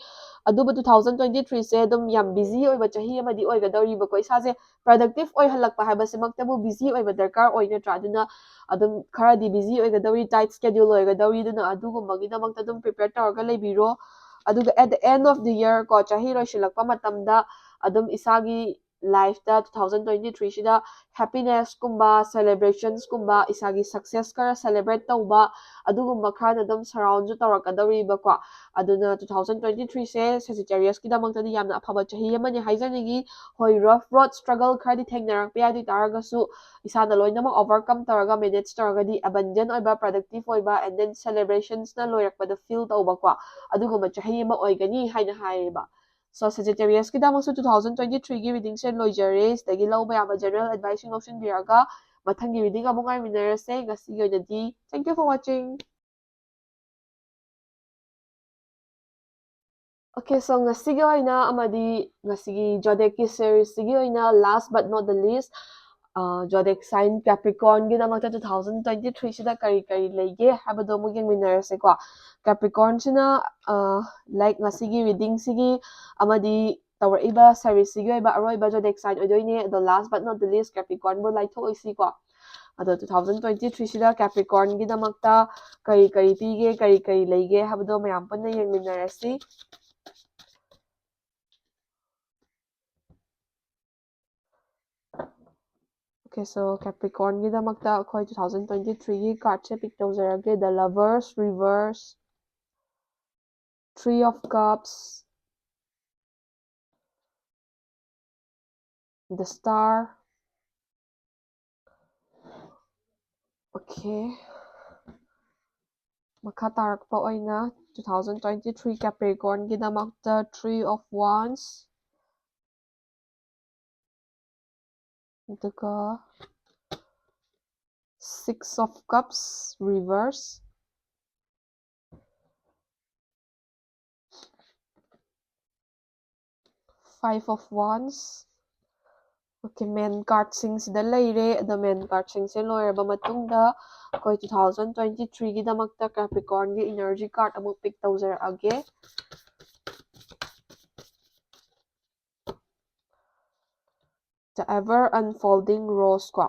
ꯑꯗꯨꯕꯨ two thousand twenty three ꯁꯦ ꯑꯗꯨꯝ ꯌꯥꯝ busy ꯑꯣꯏꯕ ꯆꯍꯤ ꯑꯃꯗꯤ ꯑꯣꯏꯒꯗꯧꯔꯤꯕꯀꯣ꯫ ꯏꯁꯥꯁꯦ productive ꯑꯣꯏꯍꯜꯂꯛꯄ ꯍꯥꯏꯕꯁꯤꯃꯛꯇꯕꯨ busy ꯑꯣꯏꯕ ꯗꯔꯀꯥꯔ ꯑꯣꯏ, ꯅꯠꯇ꯭ꯔꯥ? ꯑꯗꯨꯅ ꯑꯗꯨꯝ ꯈꯔꯗꯤ busy ꯑꯣꯏꯒꯗꯧꯔꯤ, tight schedule ꯑꯣꯏꯒꯗꯧꯔꯤ꯫ ꯑꯗꯨꯅ ꯑꯗꯨꯒꯨꯝꯕꯒꯤꯗꯃꯛꯇ ꯑꯗꯨꯝ prepare ꯇꯧꯔꯒ ꯂꯩꯕꯤꯔꯣ꯫ ꯑꯗꯨꯒ at the end of the year ꯀꯣ, ꯆꯍꯤ ꯂꯣꯏꯁꯤꯜꯂꯛꯄ ꯃꯇꯝꯗ ꯑꯗꯨꯝ ꯏꯁꯥꯒꯤ life ꯇ two thousand twenty three ꯁꯤꯗ happiness ꯀꯨꯝꯕ, celebrations ꯀꯨꯝꯕ, ꯏꯁꯥꯒꯤ success ꯈꯔ celebrate ꯇꯧꯕ, ꯑꯗꯨꯒꯨꯝꯕ ꯈꯔꯅ ꯑꯗꯨꯝ surround ꯁꯨ ꯇꯧꯔꯛꯀꯗꯧꯔꯤꯕꯀꯣ꯫ ꯑꯗꯨꯅ two thousand twenty three ꯁꯦ Sagittarius ꯀꯤꯗꯃꯛꯇꯗꯤ ꯌꯥꯝꯅ ꯑꯐꯕ ꯆꯍꯤ ꯑꯃꯅꯤ ꯍꯥꯏꯖꯅꯤꯡꯉꯤ꯫ ꯍꯣꯏ, rough road struggle ꯈꯔꯗꯤ ꯊꯦꯡꯅꯔꯛꯄ ꯌꯥꯏ, ꯑꯗꯨ ꯑꯣꯏ ꯇꯥꯔꯒꯁꯨ ꯏꯁꯥꯅ ꯂꯣꯏꯅꯃꯛ overcome ꯇꯧꯔꯒ, manage ꯇꯧꯔꯒꯗꯤ abundant ꯑꯣꯏꯕ, productive ꯑꯣꯏꯕ, and then celebrations ꯅ ꯂꯣꯏꯔꯛꯄꯗ feel ꯇꯧꯕꯀꯣ, ꯑꯗꯨꯒꯨꯝꯕ ꯆꯍꯤ ꯑꯃ ꯑꯣꯏꯒꯅꯤ ꯍꯥꯏꯅ ꯍꯥꯏꯌꯦꯕ꯫ So, Sagittarius ꯀꯤꯗꯃꯛꯁꯨ two thousand twenty three ꯒꯤ reading ꯁꯦ ꯂꯣꯏꯖꯔꯦ꯫ ꯁꯤꯗꯒꯤ ꯂꯧꯕ ꯌꯥꯕ general advice ꯁꯤꯡ ꯂꯧꯁꯤꯟꯕꯤꯔꯒ ꯃꯊꯪꯒꯤ reading ꯑꯃꯨꯛ ꯉꯥꯏꯃꯤꯟꯅꯔꯁꯦ꯫ ꯉꯁꯤꯒꯤ ꯑꯣꯏꯅꯗꯤ thank you for watching꯫ Okay, so ꯉꯁꯤꯒꯤ ꯑꯣꯏꯅ ꯑꯃꯗꯤ ꯉꯁꯤꯒꯤ zodiac ꯀꯤ series ꯁꯤꯒꯤ ꯑꯣꯏꯅ last but not the least, ꯑ, zodiac sign Capricorn ꯒꯤꯗꯃꯛꯇ two thousand twenty three ꯁꯤꯗ ꯀꯔꯤ ꯀꯔꯤ ꯂꯩꯒꯦ ꯍꯥꯏꯕꯗꯣ ꯑꯃꯨꯛ ꯌꯦꯡꯃꯤꯟꯅꯔꯁꯦꯀꯣ꯫ Capricorn ꯁꯤꯅ, ꯑ, like, ꯉꯁꯤꯒꯤ reading ꯁꯤꯒꯤ ꯑꯃꯗꯤ ꯇꯧꯔꯛꯏꯕ series ꯁꯤꯒꯤ ꯑꯣꯏꯕ ꯑꯔꯣꯏꯕ zodiac sign ꯑꯣꯏꯗꯣꯏꯅꯦ꯫ ꯑꯗꯣ last but not the least Capricorn ꯕꯨ ꯂꯥꯏꯊꯣꯛꯑꯣꯏꯁꯤꯀꯣ꯫ ꯑꯗꯣ two thousand twenty three ꯁꯤꯗ Capricorn ꯒꯤꯗꯃꯛꯇ ꯀꯔꯤ ꯀꯔꯤ ꯄꯤꯒꯦ, ꯀꯔꯤ ꯀꯔꯤ ꯂꯩꯒꯦ ꯍꯥꯏꯕꯗꯣ ꯃꯌꯥꯝ ꯄꯨꯟꯅ ꯌꯦꯡꯃꯤꯟꯅꯔꯁꯤ꯫ Okay, so Capricorn ꯒꯤꯗꯃꯛꯇ ꯑꯩꯈꯣꯏ two thousand twenty three ꯒꯤ card ꯁꯦ pick ꯇꯧꯖꯔꯒꯦ꯫ The Lovers, Reverse, Three of Cups, The Star. Okay. ꯃꯈꯥ ꯇꯥꯔꯛꯄ ꯑꯣꯏꯅ two thousand twenty-three Capricornꯒꯤꯗꯃꯛꯇ Three of Wands, ꯑꯗꯨꯒ Six of Cups reverse, Five of Wands. Okay, main cardꯁꯤꯡꯁꯤꯗ ꯂꯩꯔꯦ꯫ ꯑꯗꯣ main cardꯁꯤꯡꯁꯦ ꯂꯣꯏꯔꯕ ꯃꯇꯨꯡꯗ ꯑꯩꯈꯣꯏ two thousand twenty-threeꯒꯤꯗꯃꯛꯇ Capricornꯒꯤ energy card ꯑꯃꯨꯛ pick ꯇꯧꯖꯔꯛꯑꯒꯦ꯫ The Ever Unfolding Rose ꯀꯣ꯫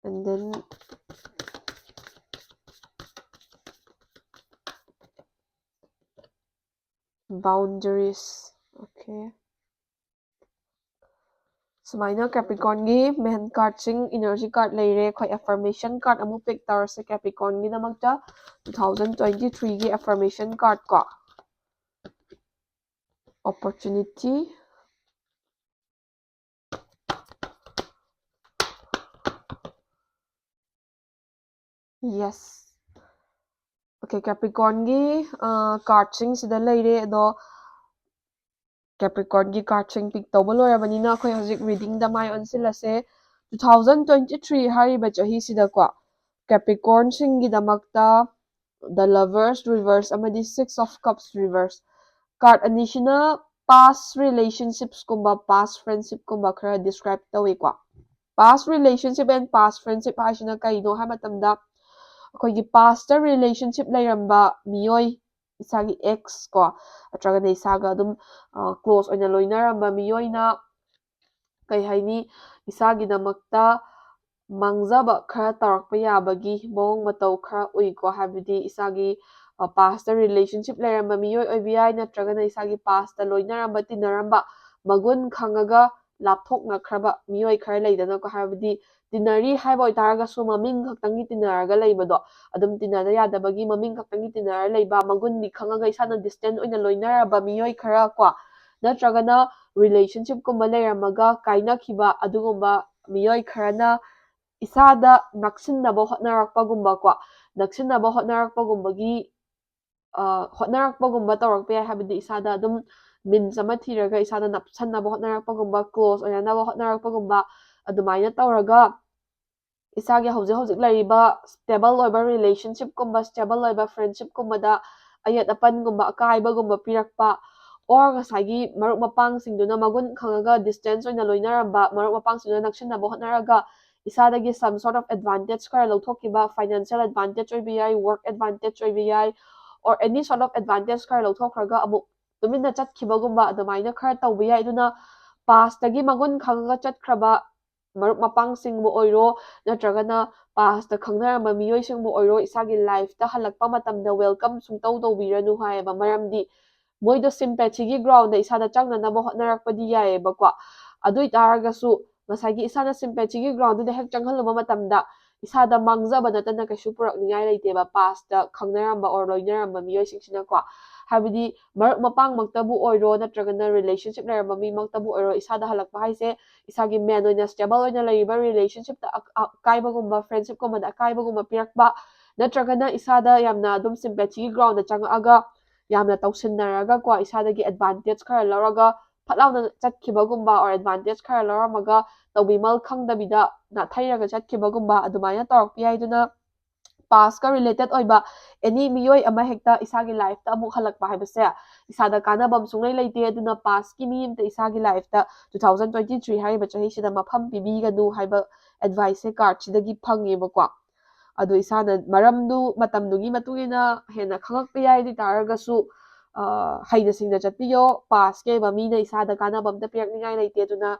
And then Boundaries. Okay. ꯁꯨꯃꯥꯏꯅ Capricornꯒꯤ main cardꯁꯤꯡ, energy card ꯂꯩꯔꯦ꯫ ꯑꯩꯈꯣꯏ affirmation card ꯑꯃꯨꯛ pick ꯇꯧꯔꯁꯦ Capricornꯒꯤꯗꯃꯛꯇ two thousand twenty-threeꯒꯤ affirmation card ꯀꯣ꯫ Opportunity. Yes. Okay, Capricornꯒꯤ cardꯁꯤꯡꯁꯤꯗ ꯂꯩꯔꯦ꯫ ꯑꯗꯣ Capricornꯒꯤ cardꯁꯤꯡ pick ꯇꯧꯕ ꯂꯣꯏꯔꯕꯅꯤꯅ ꯑꯩꯈꯣꯏ ꯍꯧꯖꯤꯛ readingꯗ ꯃꯥꯏ ꯑꯣꯟꯁꯤꯜꯂꯁꯦ꯫ Two thousand twenty-three ꯍꯥꯏꯔꯤꯕ ꯆꯍꯤꯁꯤꯗꯀꯣ Capricornꯁꯤꯡꯒꯤꯗꯃꯛꯇ The Lovers reverse ꯑꯃꯗꯤ Six of Cups reverse card ꯑꯅꯤꯁꯤꯅ past relationshipsꯀꯨꯝꯕ, past friendshipꯀꯨꯝꯕ ꯈꯔ describe ꯇꯧꯏꯀꯣ꯫ Past relationship and past friendship ꯍꯥꯏꯁꯤꯅ ꯀꯩꯅꯣ ꯍꯥꯏꯕ ꯃꯇꯝꯗ, ꯑꯩꯈꯣꯏꯒꯤ pastꯇ relationship ꯂꯩꯔꯝꯕ ꯃꯤꯑꯣꯏ, ꯏꯁꯥꯒꯤ ex ꯀꯣ, ꯅꯠꯇ꯭ꯔꯒꯅ ꯏꯁꯥꯒ ꯑꯗꯨꯝ close ꯑꯣꯏꯅ ꯂꯣꯏꯅꯔꯝꯕ ꯃꯤꯑꯣꯏꯅ ꯀꯩ ꯍꯥꯏꯅꯤ, ꯏꯁꯥꯒꯤꯗꯃꯛꯇ ꯃꯥꯡꯖꯕ ꯈꯔ ꯇꯧꯔꯛꯄ ꯌꯥꯕꯒꯤ ꯃꯑꯣꯡ ꯃꯇꯧ ꯈꯔ ꯎꯏꯀꯣ꯫ ꯍꯥꯏꯕꯗꯤ ꯏꯁꯥꯒꯤ pastꯇ relationship ꯂꯩꯔꯝꯕ ꯃꯤꯑꯣꯏ ꯑꯣꯏꯕ ꯌꯥꯏ, ꯅꯠꯇ꯭ꯔꯒꯅ ꯏꯁꯥꯒꯤ pastꯇ ꯂꯣꯏꯅꯔꯝꯕ ꯇꯤꯟꯅꯔꯝꯕ ꯃꯒꯨꯟ ꯈꯪꯉꯒ ꯂꯥꯞꯊꯣꯛꯅꯈ꯭ꯔꯕ ꯃꯤꯑꯣꯏ ꯈꯔ ꯂꯩꯗꯅꯀꯣ꯫ ꯍꯥꯏꯕꯗꯤ ꯇꯤꯟꯅꯔꯤ ꯍꯥꯏꯕ ꯑꯣꯏꯇꯥꯔꯒꯁꯨ ꯃꯃꯤꯡ ꯈꯛꯇꯪꯒꯤ ꯇꯤꯟꯅꯔꯒ ꯂꯩꯕꯗꯣ, ꯑꯗꯨꯝ ꯇꯤꯟꯅꯗ ꯌꯥꯗꯕꯒꯤ ꯃꯃꯤꯡ ꯈꯛꯇꯪꯒꯤ ꯇꯤꯟꯅꯔ ꯂꯩꯕ, ꯃꯒꯨꯟꯗꯤ ꯈꯪꯉꯒ ꯏꯁꯥꯅ ꯗꯤꯁꯇꯦꯟ ꯑꯣꯏꯅ ꯂꯣꯏꯅꯔꯕ ꯃꯤꯑꯣꯏ ꯈꯔ ꯀꯣ, ꯅꯠꯇ꯭ꯔꯒꯅ ꯔꯤꯂꯦꯁꯟꯁꯤꯞꯀꯨꯝꯕ ꯂꯩꯔꯝꯃꯒ ꯀꯥꯏꯅꯈꯤꯕ ꯑꯗꯨꯒꯨꯝꯕ ꯃꯤꯑꯣꯏ ꯈꯔꯅ ꯏꯁꯥꯗ ꯅꯛꯁꯤꯟꯅꯕ ꯍꯣꯠꯅꯔꯛꯄꯒꯨꯝꯕꯀꯣ, ꯅꯛꯁꯤꯟꯅꯕ ꯍꯣꯠꯅꯔꯛꯄꯒꯨꯝꯕꯒꯤ ꯍꯣꯠꯅꯔꯛꯄꯒꯨꯝꯕ ꯇꯧꯔꯛꯄ ꯌꯥꯏ꯫ ꯍꯥꯏꯕꯗꯤ ꯏꯁꯥꯗ ꯑꯗꯨꯝ ꯃꯤꯟꯁ ꯑꯃ ꯊꯤꯔꯒ ꯏꯁꯥꯗ ꯅꯞꯁꯟꯅꯕ ꯍꯣꯠꯅꯔꯛꯄꯒꯨꯝꯕ, ꯀ꯭ꯂꯣꯁ ꯑꯣꯏꯅꯅꯕ ꯍꯣꯠꯅꯔꯛꯄꯒꯨꯝꯕ, ꯑꯗꯨꯃꯥꯏꯅ ꯇꯧꯔꯒ ꯏꯁꯥꯒꯤ ꯍꯧꯖꯤꯛ ꯍꯧꯖꯤꯛ ꯂꯩꯔꯤꯕ ꯁ꯭ꯇꯦꯕꯜ ꯑꯣꯏꯕ ꯔꯤꯂꯦꯁꯟꯁꯤꯞꯀꯨꯝꯕ, ꯁ꯭ꯇꯦꯕꯜ ꯑꯣꯏꯕ ꯐ꯭ꯔꯦꯟꯁꯤꯞꯀꯨꯝꯕꯗ ꯑꯌꯦꯠ ꯑꯄꯟꯒꯨꯝꯕ, ꯑꯀꯥꯏꯕꯒꯨꯝꯕ ꯄꯤꯔꯛꯄ, ꯑꯣꯔ ꯉꯁꯥꯏꯒꯤ ꯃꯔꯨꯞ ꯃꯄꯥꯡꯁꯤꯡꯗꯨꯅ ꯃꯒꯨꯟ ꯈꯪꯉꯒ ꯗꯤꯁꯇꯦꯟꯁ ꯑꯣꯏꯅ ꯂꯣꯏꯅꯔꯝꯕ, ꯃꯔꯨꯞ ꯃꯄꯥꯡꯁꯤꯡꯗꯨꯅ ꯅꯛꯁꯤꯟꯅꯕ ꯍꯣꯠꯅꯔꯒ ꯏꯁꯥꯗꯒꯤ some sort of advantage ꯈꯔ ꯂꯧꯊꯣꯛꯈꯤꯕ, ꯐꯥꯏꯅꯥꯟꯁꯤꯌꯦꯜ ꯑꯦꯗꯚꯥꯟꯇꯦꯖ ꯑꯣꯏꯕ ꯌꯥꯏ, ꯋꯥꯔꯛ ꯑꯦꯗꯚꯥꯟꯇꯦꯖ ꯑꯣꯏꯕ ꯌꯥꯏ, or any sort of advantage ꯈꯔ ꯂꯧꯊꯣꯛꯈ꯭ꯔꯒ ꯑꯃꯨꯛ ꯇꯨꯃꯤꯟꯅ ꯆꯠꯈꯤꯕꯒꯨꯝꯕ ꯑꯗꯨꯃꯥꯏꯅ ꯈꯔ ꯇꯧꯕ ꯌꯥꯏ꯫ ꯑꯗꯨꯅ ꯄꯥꯁꯇꯒꯤ ꯃꯒꯨꯟ ꯈꯪꯉꯒ ꯆꯠꯈ꯭ꯔꯕ ꯃꯔꯨꯞ ꯃꯄꯥꯡꯁꯤꯡꯕꯨ ꯑꯣꯏꯔꯣ, ꯅꯠꯇ꯭ꯔꯒꯅ ꯄꯥꯁꯇ ꯈꯪꯅꯔꯝꯕ ꯃꯤꯑꯣꯏꯁꯤꯡꯕꯨ ꯑꯣꯏꯔꯣ, ꯏꯁꯥꯒꯤ ꯂꯥꯏꯐꯇ ꯍꯜꯂꯛꯄ ꯃꯇꯝꯗ ꯋꯦꯜꯀꯝ ꯁꯨꯡꯇꯧ ꯇꯧꯕꯤꯔꯅꯨ ꯍꯥꯏꯌꯦꯕ꯫ ꯃꯔꯝꯗꯤ ꯃꯣꯏꯗꯣ ꯁꯤꯝꯄꯦꯊꯤꯒꯤ ꯒ꯭ꯔꯥꯎꯟꯗ ꯏꯁꯥꯗ ꯆꯪꯅꯅꯕ ꯍꯣꯠꯅꯔꯛꯄꯗꯤ ꯌꯥꯏꯌꯦꯕꯀꯣ꯫ ꯑꯗꯨ ꯑꯣꯏꯇꯥꯔꯒꯁꯨ ꯉꯁꯥꯏꯒꯤ ꯏꯁꯥꯅ ꯁꯤꯝꯄꯦꯊꯤꯒꯤ ꯒ꯭ꯔꯥꯎꯟꯗꯨꯗ ꯍꯦꯛ ꯆꯪꯍꯜꯂꯨꯕ ꯃꯇꯝꯗ ꯏꯁꯥꯗ ꯃꯥꯡꯖꯕ ꯅꯠꯇꯅ ꯀꯩꯁꯨ ꯄꯨꯔꯛꯅꯤꯡꯉꯥꯏ ꯂꯩꯇꯦꯕ꯫ ꯄꯥꯁꯇ ꯈꯪꯅꯔꯝꯕ or ꯂꯣꯏꯅꯔꯝꯕ ꯃꯤꯑꯣꯏꯁꯤꯡꯁꯤꯅꯀꯣ, ꯍꯥꯏꯕꯗꯤ ꯃꯔꯨꯞ ꯃꯄꯥꯡꯃꯛꯇꯕꯨ ꯑꯣꯏꯔꯣ, ꯅꯠꯇ꯭ꯔꯒꯅ ꯔꯤꯂꯦꯁꯟꯁꯤꯞ ꯂꯩꯔꯝꯕ ꯃꯤꯃꯛꯇꯕꯨ ꯑꯣꯏꯔꯣ, ꯏꯁꯥꯗ ꯍꯜꯂꯛꯄ ꯍꯥꯏꯁꯦ ꯏꯁꯥꯒꯤ ꯃꯦꯟ ꯑꯣꯏꯅ ꯁ꯭ꯇꯦꯕꯜ ꯑꯣꯏꯅ ꯂꯩꯔꯤꯕ ꯔꯤꯂꯦꯁꯟꯁꯤꯞꯇ ꯑꯀꯥꯏꯕꯒꯨꯝꯕ, ꯐ꯭ꯔꯦꯟꯁꯤꯞꯀꯨꯝꯕꯗ ꯑꯀꯥꯏꯕꯒꯨꯝꯕ ꯄꯤꯔꯛꯄ, ꯅꯠꯇ꯭ꯔꯒꯅ ꯏꯁꯥꯗ ꯌꯥꯝꯅ ꯑꯗꯨꯝ ꯁꯤꯝꯄꯦꯊꯤꯒꯤ ꯒ꯭ꯔꯥꯎꯟꯗ ꯆꯪꯉꯛꯑꯒ ꯌꯥꯝꯅ ꯇꯧꯁꯤꯟꯅꯔꯒꯀꯣ, ꯏꯁꯥꯗꯒꯤ ꯑꯦꯗꯚꯥꯟꯇꯦꯖ ꯈꯔ ꯂꯧꯔꯒ ꯐꯠ ꯂꯥꯎꯅ ꯆꯠꯈꯤꯕꯒꯨꯝꯕ, or ꯑꯦꯗꯚꯥꯟꯇꯦꯖ ꯈꯔ ꯂꯧꯔꯝꯃꯒ ꯇꯧꯕꯤꯃꯜ ꯈꯪꯗꯕꯤꯗ ꯅꯥꯊꯩꯔꯒ ꯆꯠꯈꯤꯕꯒꯨꯝꯕ ꯑꯗꯨꯃꯥꯏꯅ ꯇꯧꯔꯛꯄ ꯌꯥꯏ꯫ ꯑꯗꯨꯅ ꯄꯥꯁꯀ ꯔꯤꯂꯦꯇꯦꯠ ꯑꯣꯏꯕ ꯑꯦꯅꯤ ꯃꯤꯑꯣꯏ ꯑꯃ ꯍꯦꯛꯇ ꯏꯁꯥꯒꯤ ꯂꯥꯏꯐꯇ ꯑꯃꯨꯛ ꯍꯜꯂꯛꯄ ꯍꯥꯏꯕꯁꯦ ꯏꯁꯥꯗ ꯀꯥꯟꯅꯕ ꯁꯨꯡꯂꯩ ꯂꯩꯇꯦ꯫ ꯑꯗꯨꯅ ꯄꯥꯁꯀꯤ ꯃꯤ ꯑꯃꯇ ꯏꯁꯥꯒꯤ ꯂꯥꯏꯐꯇ two thousand twenty three ꯍꯥꯏꯔꯤꯕ ꯆꯍꯤꯁꯤꯗ ꯃꯐꯝ ꯄꯤꯕꯤꯒꯅꯨ ꯍꯥꯏꯕ ꯑꯦꯗꯚꯥꯏꯁꯁꯦ ꯀꯥꯔꯠꯁꯤꯗꯒꯤ ꯐꯪꯉꯦꯕꯀꯣ꯫ ꯑꯗꯣ ꯏꯁꯥꯅ ꯃꯔꯝꯗꯨ ꯃꯇꯝꯗꯨꯒꯤ ꯃꯇꯨꯡ ꯏꯟꯅ ꯍꯦꯟꯅ ꯈꯪꯉꯛꯄ ꯌꯥꯏ꯫ ꯑꯗꯨ ꯑꯣꯏ ꯇꯥꯔꯒꯁꯨ ꯍꯩꯅ ꯁꯤꯡꯅ ꯆꯠꯄꯤꯌꯣ꯫ ꯄꯥꯁꯀꯤ ꯑꯣꯏꯕ ꯃꯤꯅ ꯏꯁꯥꯗ ꯀꯥꯟꯅꯕ ꯑꯝꯇ ꯄꯤꯔꯛꯅꯤꯡꯉꯥꯏ ꯂꯩꯇꯦ꯫ ꯑꯗꯨꯅ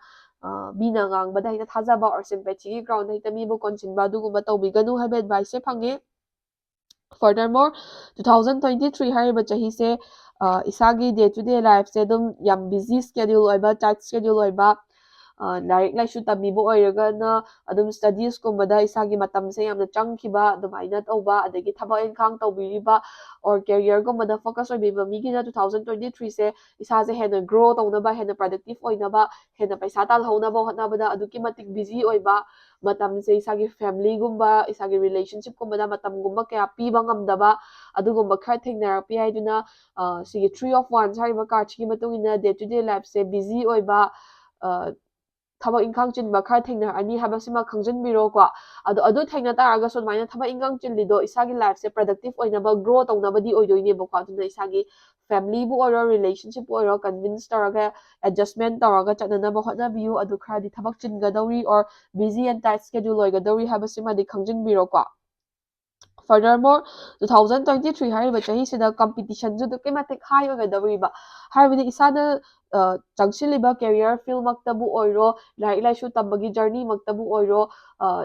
ꯃꯤꯅ ꯉꯥꯡꯕꯗ ꯍꯦꯛꯇ ꯊꯥꯖꯕ or ꯁꯤꯝꯄꯦꯊꯤꯒꯤ ꯒ꯭ꯔꯥꯎꯟꯗ ꯍꯦꯛꯇ ꯃꯤꯕꯨ ꯀꯣꯟꯁꯤꯟꯕ ꯑꯗꯨꯒꯨꯝꯕ ꯇꯧꯕꯤꯒꯅꯨ ꯍꯥꯏꯕ ꯑꯦꯗꯚꯥꯏꯁꯁꯦ ꯐꯪꯉꯦ꯫ Furthermore, two thousand twenty three ꯍꯥꯏꯔꯤꯕ ꯆꯍꯤꯁꯦ ꯏꯁꯥꯒꯤ day to day lifeꯁꯦ ꯑꯗꯨꯝ ꯌꯥꯝ ꯕꯤꯖꯤ ꯁ꯭ꯀꯦꯗ꯭ꯌꯨꯜ ꯑꯣꯏꯕ, ꯇꯥꯏꯠ ꯁ꯭ꯀꯦꯗ꯭ꯌꯨꯜ ꯑꯣꯏꯕ, ꯂꯥꯏꯔꯤꯛ ꯂꯥꯏꯁꯨ ꯇꯝꯃꯤꯕ ꯑꯣꯏꯔꯒꯅ ꯑꯗꯨꯝ ꯁ꯭ꯇꯗꯤꯁꯀꯨꯝꯕꯗ ꯏꯁꯥꯒꯤ ꯃꯇꯝꯁꯦ ꯌꯥꯝꯅ ꯆꯪꯈꯤꯕ ꯑꯗꯨꯃꯥꯏꯅ ꯇꯧꯕ, ꯑꯗꯒꯤ ꯊꯕꯛ ꯏꯪꯈꯥꯡ ꯇꯧꯕꯤꯔꯤꯕ or ꯀꯦꯔꯤꯌꯔꯒꯨꯝꯕꯗ ꯐꯣꯀꯁ ꯑꯣꯏꯕꯤꯕ ꯃꯤꯒꯤꯅ two thousand twenty threeꯁꯦ ꯏꯁꯥꯁꯦ ꯍꯦꯟꯅ ꯒ꯭ꯔꯣ ꯇꯧꯅꯕ, ꯍꯦꯟꯅ ꯄ꯭ꯔꯗꯛꯇꯤꯞ ꯑꯣꯏꯅꯕ, ꯍꯦꯟꯅ ꯄꯩꯁꯥ ꯇꯥꯜꯍꯧꯅꯕ ꯍꯣꯠꯅꯕꯗ ꯑꯗꯨꯛꯀꯤ ꯃꯇꯤꯛ ꯕꯤꯖꯤ ꯑꯣꯏꯕ, ꯃꯇꯝꯁꯦ ꯏꯁꯥꯒꯤ ꯐꯦꯃꯤꯂꯤꯒꯨꯝꯕ, ꯏꯁꯥꯒꯤ ꯔꯤꯂꯦꯁꯟꯁꯤꯞꯀꯨꯝꯕꯗ ꯃꯇꯝꯒꯨꯝꯕ ꯀꯌꯥ ꯄꯤꯕ ꯉꯝꯗꯕ ꯑꯗꯨꯒꯨꯝꯕ ꯈꯔ ꯊꯦꯡꯅꯔꯛꯄ ꯌꯥꯏ꯫ ꯑꯗꯨꯅ ꯁꯤꯒꯤ Three of Wands ꯍꯥꯏꯔꯤꯕ ꯀꯥꯔꯠꯁꯤꯒꯤ ꯃꯇꯨꯡ ꯏꯟꯅ ꯗꯦ ꯇꯨ ꯗꯦ ꯂꯥꯏꯐꯁꯦ ꯕꯤꯖꯤ ꯑꯣꯏꯕ, ꯊꯕꯛ ꯏꯪꯈꯥꯡ ꯆꯤꯟꯕ ꯈꯔ ꯊꯦꯡꯅꯔꯛꯑꯅꯤ ꯍꯥꯏꯕꯁꯤꯃ ꯈꯪꯖꯤꯟꯕꯤꯔꯣꯀꯣ꯫ ꯑꯗꯣ ꯑꯗꯨ ꯊꯦꯡꯅ ꯇꯥꯔꯒꯁꯨ ꯑꯗꯨꯃꯥꯏꯅ ꯊꯕꯛ ꯏꯪꯈꯥꯡ ꯆꯤꯜꯂꯤꯗꯣ ꯏꯁꯥꯒꯤ ꯂꯥꯏꯐꯁꯦ ꯄ꯭ꯔꯗꯛꯇꯤꯞ ꯑꯣꯏꯅꯕ, ꯒ꯭ꯔꯣ ꯇꯧꯅꯕꯗꯤ ꯑꯣꯏꯗꯣꯏꯅꯦꯕꯀꯣ꯫ ꯑꯗꯨꯅ ꯏꯁꯥꯒꯤ ꯐꯦꯃꯤꯂꯤꯕꯨ ꯑꯣꯏꯔꯣ, ꯔꯤꯂꯦꯁꯟꯁꯤꯞꯄꯨ ꯑꯣꯏꯔꯣ, ꯀꯟꯚꯤꯟꯁ ꯇꯧꯔꯒ, ꯑꯦꯗꯖꯁꯃꯦꯟ ꯇꯧꯔꯒ ꯆꯠꯅꯅꯕ ꯍꯣꯠꯅꯕꯤꯌꯨ꯫ ꯑꯗꯨ ꯈꯔꯗꯤ ꯊꯕꯛ ꯆꯤꯟꯒꯗꯧꯔꯤ or busy and tight schedule ꯑꯣꯏꯒꯗꯧꯔꯤ ꯍꯥꯏꯕꯁꯤꯃꯗꯤ ꯈꯪꯖꯤꯟꯕꯤꯔꯣꯀꯣ꯫ Furthermore, two thousand twenty three ꯍꯥꯏꯔꯤꯕ ꯆꯍꯤꯁꯤꯗ ꯀꯝꯄꯤꯇꯤꯁꯟꯁꯨ ꯑꯗꯨꯛꯀꯤ ꯃꯇꯤꯛ ꯍꯥꯏ ꯑꯣꯏꯒꯗꯧꯔꯤꯕ꯫ ꯍꯥꯏꯕꯗꯤ ꯏꯁꯥꯅ ꯆꯪꯁꯤꯜꯂꯤꯕ ꯀꯦꯔꯤꯌꯔ ꯐꯤꯜꯃꯛꯇꯕꯨ ꯑꯣꯏꯔꯣ, ꯂꯥꯏꯔꯤꯛ ꯂꯥꯏꯁꯨ ꯇꯝꯕꯒꯤ ꯖꯔꯅꯤꯃꯛꯇꯕꯨ ꯑꯣꯏꯔꯣ,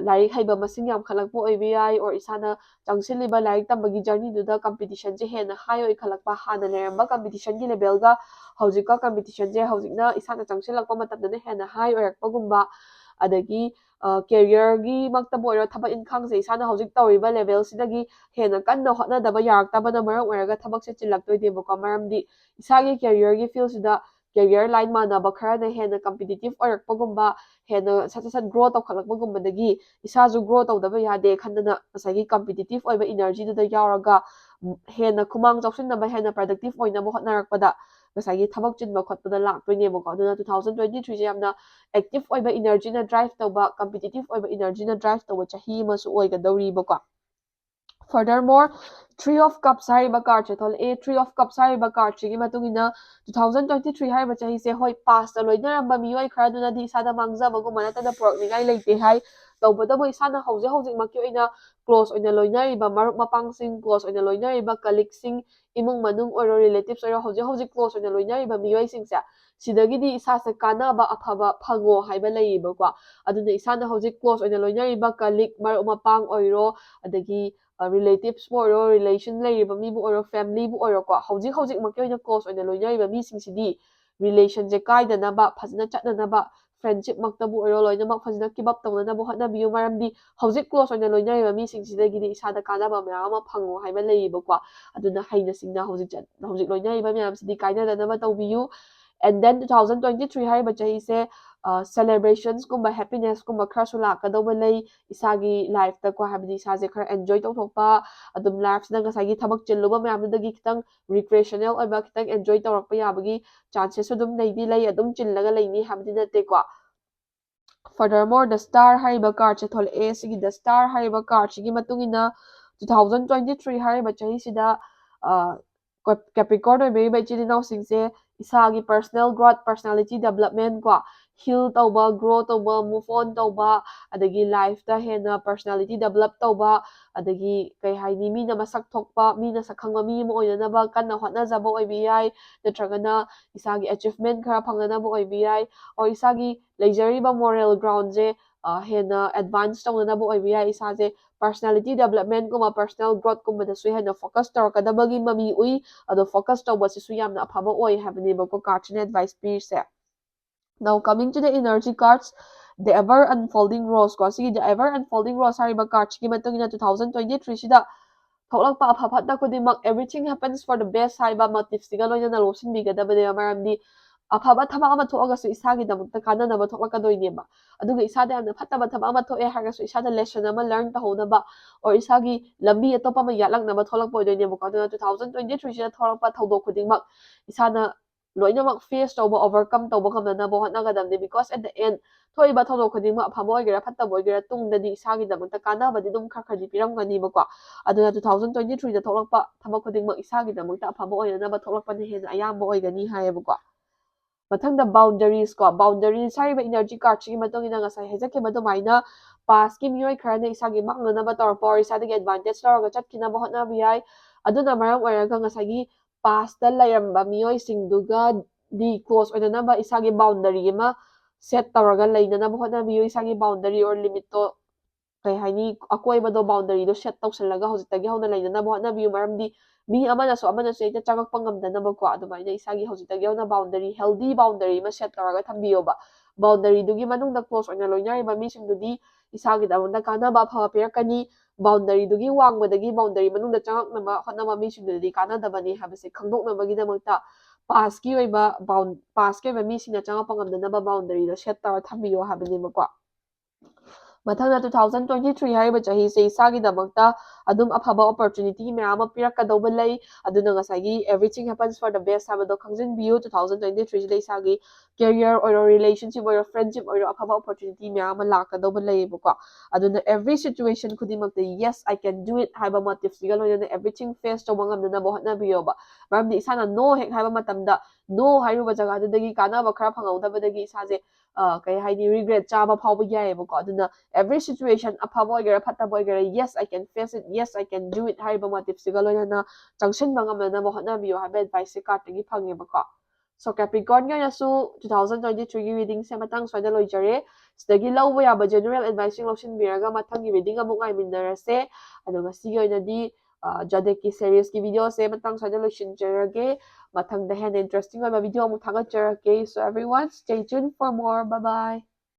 ꯂꯥꯏꯔꯤꯛ ꯍꯩꯕ ꯃꯁꯤꯡ ꯌꯥꯝꯈꯠꯂꯛꯄ ꯑꯣꯏꯕ ꯌꯥꯏ, or ꯏꯁꯥꯅ ꯆꯪꯁꯤꯜꯂꯤꯕ ꯂꯥꯏꯔꯤꯛ ꯇꯝꯕꯒꯤ ꯖꯔꯅꯤꯗꯨꯗ ꯀꯝꯄꯤꯇꯤꯁꯟꯁꯦ ꯍꯦꯟꯅ ꯍꯥꯏ ꯑꯣꯏꯈꯠꯂꯛꯄ, ꯍꯥꯟꯅ ꯂꯩꯔꯝꯕ ꯀꯝꯄꯤꯇꯤꯁꯟꯒꯤ ꯂꯦꯚꯦꯜꯒ ꯍꯧꯖꯤꯛꯀ ꯀꯝꯄꯤꯇꯤꯁꯟꯁꯦ ꯍꯧꯖꯤꯛꯅ ꯏꯁꯥꯅ ꯆꯪꯁꯤꯜꯂꯛꯄ ꯃꯇꯝꯗꯅ ꯍꯦꯟꯅ ꯍꯥꯏ ꯑꯣꯏꯔꯛꯄꯒꯨꯝꯕ, ꯑꯗꯒꯤ ꯀꯦꯔꯤꯌꯔꯒꯤꯃꯛꯇꯕꯨ ꯑꯣꯏꯔꯣ, ꯊꯕꯛ ꯏꯪꯈꯥꯡꯁꯦ ꯏꯁꯥꯅ ꯍꯧꯖꯤꯛ ꯇꯧꯔꯤꯕ ꯂꯦꯚꯦꯜꯁꯤꯗꯒꯤ ꯍꯦꯟꯅ ꯀꯟꯅ ꯍꯣꯠꯅꯗꯕ ꯌꯥꯔꯛꯇꯕꯅ ꯃꯔꯝ ꯑꯣꯏꯔꯒ ꯊꯕꯛꯁꯦ ꯆꯤꯜꯂꯛꯇꯣꯏꯅꯦꯕꯀꯣ꯫ ꯃꯔꯝꯗꯤ ꯏꯁꯥꯒꯤ ꯀꯦꯔꯤꯌꯔꯒꯤ ꯐꯤꯜꯁꯤꯗ ꯀꯦꯔꯤꯌꯔ ꯂꯥꯏꯟ ꯃꯥꯟꯅꯕ ꯈꯔꯅ ꯍꯦꯟꯅ ꯀꯝꯄꯤꯇꯤꯇꯤꯞ ꯑꯣꯏꯔꯛꯄꯒꯨꯝꯕ, ꯍꯦꯟꯅ ꯁꯠ ꯁꯠ ꯁꯠ ꯒ꯭ꯔꯣ ꯇꯧꯈꯠꯂꯛꯄꯒꯨꯝꯕꯗꯒꯤ ꯏꯁꯥꯁꯨ ꯒ꯭ꯔꯣ ꯇꯧꯗꯕ ꯌꯥꯗꯦ ꯈꯟꯗꯅ ꯉꯁꯥꯏꯒꯤ ꯀꯝꯄꯤꯇꯤꯇꯤꯞ ꯑꯣꯏꯕ ꯏꯅꯔꯖꯤꯗꯨꯗ ꯌꯥꯎꯔꯒ ꯍꯦꯟꯅ ꯈꯨꯃꯥꯡ ꯆꯥꯎꯁꯤꯟꯅꯕ, ꯍꯦꯟꯅ ꯄ꯭ꯔꯗꯛꯇꯤꯞ ꯑꯣꯏꯅꯕ ꯍꯣꯠꯅꯔꯛꯄꯗ ꯉꯁꯥꯏꯒꯤ ꯊꯕꯛ ꯆꯤꯟꯕ ꯈꯣꯠꯄꯗ ꯂꯥꯛꯇꯣꯏꯅꯦꯕꯀꯣ꯫ ꯑꯗꯨꯅ two thousand twenty threeꯁꯦ ꯌꯥꯝꯅ ꯑꯦꯛꯇꯤꯞ ꯑꯣꯏꯕ ꯏꯅꯔꯖꯤꯅ ꯗ꯭ꯔꯥꯏꯚ ꯇꯧꯕ, ꯀꯝꯄꯤꯇꯤꯇꯤꯞ ꯑꯣꯏꯕ ꯏꯅꯔꯖꯤꯅ ꯗ꯭ꯔꯥꯏꯚ ꯇꯧꯕ ꯆꯍꯤ ꯑꯃꯁꯨ ꯑꯣꯏꯒꯗꯧꯔꯤꯕꯀꯣ꯫ Furthermore, Three of Cups ꯍꯥꯏꯔꯤꯕ ꯀꯥꯔꯠꯁꯦ ꯊꯣꯛꯂꯛꯑꯦ꯫ Three of Cups ꯍꯥꯏꯔꯤꯕ ꯀꯥꯔꯠꯁꯤꯒꯤ ꯃꯇꯨꯡ ꯏꯟꯅ two thousand twenty three ꯍꯥꯏꯔꯤꯕ ꯆꯍꯤꯁꯦ, ꯍꯣꯏ, ꯄꯥꯁꯇ ꯂꯣꯏꯅꯔꯝꯕ ꯃꯤꯑꯣꯏ ꯈꯔꯗꯨꯅꯗꯤ ꯏꯁꯥꯗ ꯃꯥꯡꯖꯕꯒꯨꯝꯕ ꯅꯠꯇꯅ ꯄꯨꯔꯛꯅꯤꯡꯉꯥꯏ ꯂꯩꯇꯦ ꯍꯥꯏ꯫ ꯇꯧꯕꯇꯕꯨ ꯏꯁꯥꯅ ꯍꯧꯖꯤꯛ ꯍꯧꯖꯤꯛꯃꯛꯀꯤ ꯑꯣꯏꯅ ꯀ꯭ꯂꯣꯁ ꯑꯣꯏꯅ ꯂꯣꯏꯅꯔꯤꯕ ꯃꯔꯨꯞ ꯃꯄꯥꯡꯁꯤꯡ, ꯀ꯭ꯂꯣꯁ ꯑꯣꯏꯅ ꯂꯣꯏꯅꯔꯤꯕ ꯀꯂꯤꯛꯁꯤꯡ, ꯏꯃꯨꯡ ꯃꯅꯨꯡ ꯑꯣꯏꯔꯣ, ꯔꯤꯂꯦꯇꯤꯞꯁ ꯑꯣꯏꯔꯣ, ꯍꯧꯖꯤꯛ ꯍꯧꯖꯤꯛ ꯀ꯭ꯂꯣꯁ ꯑꯣꯏꯅ ꯂꯣꯏꯅꯔꯤꯕ ꯃꯤꯑꯣꯏꯁꯤꯡꯁꯦ, ꯁꯤꯗꯒꯤꯗꯤ ꯏꯁꯥꯁꯦ ꯀꯥꯟꯅꯕ ꯑꯐꯕ ꯐꯪꯉꯣ ꯍꯥꯏꯕ ꯂꯩꯌꯦꯕꯀꯣ꯫ ꯑꯗꯨꯅ ꯏꯁꯥꯅ ꯍꯧꯖꯤꯛ ꯀ꯭ꯂꯣꯁ ꯑꯣꯏꯅ ꯂꯣꯏꯅꯔꯤꯕ ꯀꯂꯤꯛ, ꯃꯔꯨꯞ ꯃꯄꯥꯡ ꯑꯣꯏꯔꯣ, ꯑꯗꯒꯤ ꯔꯤꯂꯦꯇꯤꯞꯁꯄꯨ ꯑꯣꯏꯔꯣ, ꯔꯤꯂꯦꯁꯟ ꯂꯩꯔꯤꯕ ꯃꯤꯕꯨ ꯑꯣꯏꯔꯣ, ꯐꯦꯃꯤꯂꯤꯕꯨ ꯑꯣꯏꯔꯣꯀꯣ, ꯍꯧꯖꯤꯛ ꯍꯧꯖꯤꯛꯃꯛꯀꯤ ꯑꯣꯏꯅ ꯀ꯭ꯂꯣꯁ ꯑꯣꯏꯅ ꯂꯣꯏꯅꯔꯤꯕ ꯃꯤꯁꯤꯡꯁꯤꯗꯤ ꯔꯤꯂꯦꯁꯟꯁꯦ ꯀꯥꯏꯗꯅꯕ, ꯐꯖꯅ ꯆꯠꯅꯅꯕ, friendship ꯃꯛꯇꯕꯨ ꯑꯣꯏꯔꯣ, ꯂꯣꯏꯅꯃꯛ ꯐꯖꯅ keep up ꯇꯧꯅꯅꯕ ꯍꯣꯠꯅꯕꯤꯌꯨ꯫ ꯃꯔꯝꯗꯤ ꯍꯧꯖꯤꯛ close ꯑꯣꯏꯅ ꯂꯣꯏꯅꯔꯤꯕ ꯃꯤꯁꯤꯡꯁꯤꯗꯒꯤꯗꯤ ꯏꯁꯥꯗ ꯀꯥꯟꯅꯕ ꯃꯌꯥꯝ ꯑꯃ ꯐꯪꯉꯣ ꯍꯥꯏꯕ ꯂꯩꯌꯦꯕꯀꯣ꯫ ꯑꯗꯨꯅ ꯍꯩꯅ ꯁꯤꯡꯅ ꯍꯧꯖꯤꯛ ꯆꯠ- ꯍꯧꯖꯤꯛ ꯂꯣꯏꯅꯔꯤꯕ ꯃꯌꯥꯝꯁꯤꯗꯤ ꯀꯥꯏꯅꯗꯅꯕ ꯇꯧꯕꯤꯌꯨ꯫ And then two thousand twenty three ꯍꯥꯏꯔꯤꯕ ꯆꯍꯤꯁꯦ celebrations ꯀꯨꯝꯕ, happiness ꯀꯨꯝꯕ ꯈꯔꯁꯨ ꯂꯥꯛꯀꯗꯧꯕ ꯂꯩ ꯏꯁꯥꯒꯤ life ꯇꯀꯣ꯫ ꯍꯥꯏꯕꯗꯤ ꯏꯁꯥꯁꯦ ꯈꯔ enjoy ꯇꯧꯊꯣꯛꯄ, ꯑꯗꯨꯝ life ꯁꯤꯗ ꯉꯁꯥꯏꯒꯤ ꯊꯕꯛ ꯆꯤꯜꯂꯨꯕ ꯃꯌꯥꯝꯗꯨꯗꯒꯤ ꯈꯤꯇꯪ recreational ꯑꯣꯏꯕ, ꯈꯤꯇꯪ enjoy ꯇꯧꯔꯛꯄ ꯌꯥꯕꯒꯤ chances ꯁꯨ ꯑꯗꯨꯝ ꯂꯩꯗꯤ ꯂꯩ꯫ ꯑꯗꯨꯝ ꯆꯤꯜꯂꯒ ꯂꯩꯅꯤ ꯍꯥꯏꯕꯗꯤ ꯅꯠꯇꯦꯀꯣ꯫ Furthermore, the Star ꯍꯥꯏꯔꯤꯕ card ꯁꯦ ꯊꯣꯛꯂꯛꯑꯦ꯫ ꯁꯤꯒꯤ the Star ꯍꯥꯏꯔꯤꯕ card ꯁꯤꯒꯤ ꯃꯇꯨꯡ ꯏꯟꯅ two thousand twenty three ꯍꯥꯏꯔꯤꯕ ꯆꯍꯤꯁꯤꯗ, ꯑ, Cap- Capricorn ꯑꯣꯏꯕꯤꯔꯤꯕ ꯏꯆꯤꯜ ꯏꯅꯥꯎꯁꯤꯡꯁꯦ ꯏꯁꯥꯒꯤ personal growth, personality development ꯀꯣ, heal ꯇꯧꯕ, grow ꯇꯧꯕ, move on ꯇꯧꯕ, ꯑꯗꯒꯤ life ꯇ ꯍꯦꯟꯅ personality develop ꯇꯧꯕ, ꯑꯗꯒꯤ ꯀꯩ ꯍꯥꯏꯅꯤ, ꯃꯤꯅ ꯃꯁꯛ ꯊꯣꯛꯄ, ꯃꯤꯅ ꯁꯛ ꯈꯪꯕ ꯃꯤ ꯑꯃ ꯑꯣꯏꯅꯅꯕ ꯀꯟꯅ ꯍꯣꯠꯅꯖꯕ ꯑꯣꯏꯕ ꯌꯥꯏ, ꯅꯠꯇ꯭ꯔꯒꯅ ꯏꯁꯥꯒꯤ achievement ꯈꯔ ꯐꯪꯅꯅꯕ ꯑꯣꯏꯕ ꯌꯥꯏ, or ꯏꯁꯥꯒꯤ ꯂꯩꯖꯔꯤꯕ moral ground ꯁꯦ, ꯑ, ꯍꯦꯟꯅ advance ꯇꯧꯅꯅꯕ ꯑꯣꯏꯕ ꯌꯥꯏ꯫ ꯏꯁꯥꯁꯦ personality development ꯀꯨꯝꯕ, personal growth ꯀꯨꯝꯕꯗꯁꯨ ꯍꯦꯟꯅ focus ꯇꯧꯔꯛꯀꯗꯕꯒꯤ ꯃꯃꯤ ꯎꯏ꯫ ꯑꯗꯣ focus ꯇꯧꯕꯁꯤꯁꯨ ꯌꯥꯝꯅ ꯑꯐꯕ ꯑꯣꯏ ꯍꯥꯏꯕꯅꯦꯕꯀꯣ card ꯁꯤꯅ advice ꯄꯤꯔꯤꯁꯦ꯫ Now coming to the energy cards, the ever unfolding rose ꯀꯣ, ꯁꯤꯒꯤ the ever unfolding rose ꯍꯥꯏꯔꯤꯕ card ꯁꯤꯒꯤ ꯃꯇꯨꯡ ꯏꯟꯅ two thousand twenty three ꯁꯤꯗ ꯊꯣꯛꯂꯛꯄ ꯑꯐ ꯐꯠꯇ ꯈꯨꯗꯤꯡꯃꯛ everything happens for the best ꯍꯥꯏꯕ motive ꯁꯤꯒ ꯂꯣꯏꯅꯅ ꯂꯧꯁꯤꯟꯕꯤꯒꯗꯕꯅꯦꯕ꯫ ꯃꯔꯝꯗꯤ ꯑꯐꯕ ꯊꯕꯛ ꯑꯃ ꯊꯣꯛꯑꯒꯁꯨ ꯏꯁꯥꯒꯤꯗꯃꯛꯇ ꯀꯥꯟꯅꯅꯕ ꯊꯣꯛꯂꯛꯀꯗꯣꯏꯅꯦꯕ꯫ ꯑꯗꯨꯒ ꯏꯁꯥꯗ ꯌꯥꯝꯅ ꯐꯠꯇꯕ ꯊꯕꯛ ꯑꯃ ꯊꯣꯛꯑꯦ ꯍꯥꯏꯔꯒꯁꯨ ꯏꯁꯥꯗ lesson ꯑꯃ learn ꯇꯧꯍꯧꯅꯕ, or ꯏꯁꯥꯒꯤ ꯂꯝꯕꯤ ꯑꯇꯣꯞꯄ ꯑꯃ ꯌꯥꯠꯂꯛꯅꯕ ꯊꯣꯛꯂꯛꯄ ꯑꯣꯏꯗꯣꯏꯅꯦꯕꯀꯣ꯫ ꯑꯗꯨꯅ two thousand twenty three ꯁꯤꯗ ꯊꯣꯛꯂꯛꯄ ꯊꯧꯗꯣꯛ ꯈꯨꯗꯤꯡꯃꯛ ꯏꯁꯥꯅ ꯂꯣꯏꯅꯃꯛ face ꯇꯧꯕ, overcome ꯇꯧꯕ ꯉꯝꯅꯅꯕ ꯍꯣꯠꯅꯒꯗꯕꯅꯤ꯫ Because at the end, ꯊꯣꯛꯏꯕ ꯊꯧꯗꯣꯛ ꯈꯨꯗꯤꯡꯃꯛ ꯑꯐꯕ ꯑꯣꯏꯒꯦꯔꯥ ꯐꯠꯇꯕ ꯑꯣꯏꯒꯦꯔꯥ, ꯇꯨꯡꯗꯗꯤ ꯏꯁꯥꯒꯤꯗꯃꯛꯇ ꯀꯥꯟꯅꯕꯗꯤ ꯑꯗꯨꯝ ꯈꯔ ꯈꯔꯗꯤ ꯄꯤꯔꯝꯒꯅꯤꯕꯀꯣ꯫ ꯑꯗꯨꯅ two thousand twenty three ꯗ ꯊꯣꯛꯂꯛꯄ ꯊꯕꯛ ꯈꯨꯗꯤꯡꯃꯛ ꯏꯁꯥꯒꯤꯗꯃꯛꯇ ꯑꯐꯕ ꯑꯣꯏꯅꯅꯕ ꯊꯣꯛꯂꯛꯄꯅ ꯍꯦꯟꯅ ꯑꯌꯥꯝꯕ ꯑꯣꯏꯒꯅꯤ ꯍꯥꯏꯌꯦꯕꯀꯣ꯫ ꯃꯊꯪꯗ boundaries ꯀꯣ, boundaries ꯍꯥꯏꯔꯤꯕ energy card ꯁꯤꯒꯤ ꯃꯇꯨꯡ ꯏꯟꯅ ꯉꯁꯥꯏ ꯍꯥꯏꯖꯈꯤꯕ ꯑꯗꯨꯃꯥꯏꯅ past ꯀꯤ ꯃꯤꯑꯣꯏ ꯈꯔꯅ ꯏꯁꯥꯒꯤ ꯃꯥꯡꯅꯅꯕ ꯇꯧꯔꯛꯄ, or ꯏꯁꯥꯗꯒꯤ advantage ꯂꯧꯔꯒ ꯆꯠꯈꯤꯅꯕ ꯍꯣꯠꯅꯕ ꯌꯥꯏ꯫ ꯑꯗꯨꯅ ꯃꯔꯝ ꯑꯣꯏꯔꯒ ꯉꯁꯥꯏꯒꯤ past ꯇ ꯂꯩꯔꯝꯕ ꯃꯤꯑꯣꯏꯁꯤꯡꯗꯨꯒꯗꯤ close ꯑꯣꯏꯅꯅꯕ ꯏꯁꯥꯒꯤ boundary ꯑꯃ set ꯇꯧꯔꯒ ꯂꯩꯅꯅꯕ ꯍꯣꯠꯅꯕꯤꯌꯨ꯫ ꯏꯁꯥꯒꯤ boundary or limit ꯇꯣ ꯀꯩ ꯍꯥꯏꯅꯤ, ꯑꯀꯣꯏꯕꯗꯣ, boundary ꯗꯣ set ꯇꯧꯁꯜꯂꯒ ꯍꯧꯖꯤꯛꯇꯒꯤ ꯍꯧꯅ ꯂꯩꯅꯅꯕ ꯍꯣꯠꯅꯕꯤꯌꯨ꯫ ꯃꯔꯝꯗꯤ ꯃꯤ ꯑꯃꯅꯁꯨ ꯑꯃꯅꯁꯨ ꯍꯦꯛꯇ ꯆꯪꯉꯛꯄ ꯉꯝꯗꯅꯕꯀꯣ, ꯑꯗꯨꯃꯥꯏꯅ ꯏꯁꯥꯒꯤ ꯍꯧꯖꯤꯛꯇꯒꯤ ꯍꯧꯅ boundary, healthy boundary ꯑꯃ set ꯇꯧꯔꯒ ꯊꯝꯕꯤꯌꯣꯕ꯫ Boundary ꯗꯨꯒꯤ ꯃꯅꯨꯡꯗ close ꯑꯣꯏꯅ ꯂꯣꯏꯅꯔꯤꯕ ꯃꯤꯁꯤꯡꯗꯨꯗꯤ ꯏꯁꯥꯒꯤꯗꯃꯛꯇ ꯀꯥꯟꯅꯕ ꯑꯐꯕ ꯄꯤꯔꯛꯀꯅꯤ꯫ Boundary ꯗꯨꯒꯤ ꯋꯥꯡꯃꯗꯒꯤ boundary ꯃꯅꯨꯡꯗ ꯆꯪꯉꯛꯅꯕ ꯍꯣꯠꯅꯕ ꯃꯤꯁꯤꯡꯗꯨꯗꯤ ꯀꯥꯟꯅꯗꯕꯅꯤ ꯍꯥꯏꯕꯁꯦ ꯈꯪꯗꯣꯛꯅꯕꯒꯤꯗꯃꯛꯇ past ꯀꯤ ꯑꯣꯏꯕ bound-, past ꯀꯤ ꯑꯣꯏꯕ ꯃꯤꯁꯤꯡꯅ ꯆꯪꯉꯛꯄ ꯉꯝꯗꯅꯕ boundary ꯗꯣ set ꯇꯧꯔ ꯊꯝꯕꯤꯌꯣ ꯍꯥꯏꯕꯅꯦꯕꯀꯣ꯫ ꯃꯊꯪꯅ two thousand twenty three ꯍꯥꯏꯔꯤꯕ ꯆꯍꯤꯁꯦ ꯏꯁꯥꯒꯤꯗꯃꯛꯇ ꯑꯗꯨꯝ ꯑꯐꯕ opportunity ꯃꯌꯥꯝ ꯑꯃ ꯄꯤꯔꯛꯀꯗꯧꯕ ꯂꯩ꯫ ꯑꯗꯨꯅ ꯉꯁꯥꯏꯒꯤ everything happens for the best ꯍꯥꯏꯕꯗꯣ ꯈꯪꯖꯤꯟꯕꯤꯌꯨ꯫ Two thousand twenty three ꯁꯤꯗ ꯏꯁꯥꯒꯤ career ꯑꯣꯏꯔꯣ, relationship ꯑꯣꯏꯔꯣ, friendship ꯑꯣꯏꯔꯣ, ꯑꯐꯕ opportunity ꯃꯌꯥꯝ ꯑꯃ ꯂꯥꯛꯀꯗꯧꯕ ꯂꯩꯌꯦꯕꯀꯣ꯫ ꯑꯗꯨꯅ every situation ꯈꯨꯗꯤꯡꯃꯛꯇ yes, I can do it ꯍꯥꯏꯕ motive ꯁꯤꯒ ꯂꯣꯏꯅꯅ everything face ꯇꯧꯕ ꯉꯝꯅꯅꯕ ꯍꯣꯠꯅꯕꯤꯌꯣꯕ꯫ ꯃꯔꯝꯗꯤ ꯏꯁꯥꯅ no ꯍꯦꯛ ꯍꯥꯏꯕ ꯃꯇꯝꯗ no ꯍꯥꯏꯔꯨꯕ ꯖꯒꯥꯗꯨꯗꯒꯤ ꯀꯥꯟꯅꯕ ꯈꯔ ꯐꯪꯍꯧꯗꯕꯗꯒꯤ ꯏꯁꯥꯁꯦ, ꯑ, ꯀꯩ ꯍꯥꯏꯅꯤ, regret ꯆꯥꯕ ꯐꯥꯎꯕ ꯌꯥꯏꯌꯦꯕꯀꯣ꯫ ꯑꯗꯨꯅ every situation, ꯑꯐꯕ ꯑꯣꯏꯒꯦꯔꯥ ꯐꯠꯇꯕ ꯑꯣꯏꯒꯦꯔꯥ, yes, I can face it, yes, I can do it ꯍꯥꯏꯔꯤꯕ motive ꯁꯤꯒ ꯂꯣꯏꯅꯅ ꯆꯪꯁꯤꯟꯕ ꯉꯝꯅꯅꯕ ꯍꯣꯠꯅꯕꯤꯌꯨ ꯍꯥꯏꯕ advice ꯁꯦ card ꯇꯒꯤ ꯐꯪꯉꯦꯕꯀꯣ꯫ So Capricorn ꯒꯤ ꯑꯣꯏꯅꯁꯨ two thousand twenty three ꯒꯤ reading ꯁꯦ ꯃꯇꯥꯡ ꯁ꯭ꯋꯥꯏꯗ ꯂꯣꯏꯖꯔꯦ꯫ ꯁꯤꯗꯒꯤ ꯂꯧꯕ ꯌꯥꯕ general advice ꯁꯤꯡ ꯂꯧꯁꯤꯟꯕꯤꯔꯒ ꯃꯊꯪꯒꯤ reading ꯑꯃꯨꯛ ꯉꯥꯏꯃꯤꯟꯅꯔꯁꯦ꯫ ꯑꯗꯣ ꯉꯁꯤꯒꯤ ꯑꯣꯏꯅꯗꯤ, ꯑ, zodiac ꯀꯤ series ꯀꯤ video ꯁꯦ ꯃꯇꯥꯡ ꯁ꯭ꯋꯥꯏꯗ ꯂꯣꯏꯁꯤꯟꯖꯔꯒꯦ꯫ ꯃꯊꯪꯗ ꯍꯦꯟꯅ interesting ꯑꯣꯏꯕ video ꯑꯃꯨꯛ ꯊꯥꯒꯠꯆꯔꯛꯀꯦ꯫ So everyone, stay tuned for more. Bye bye.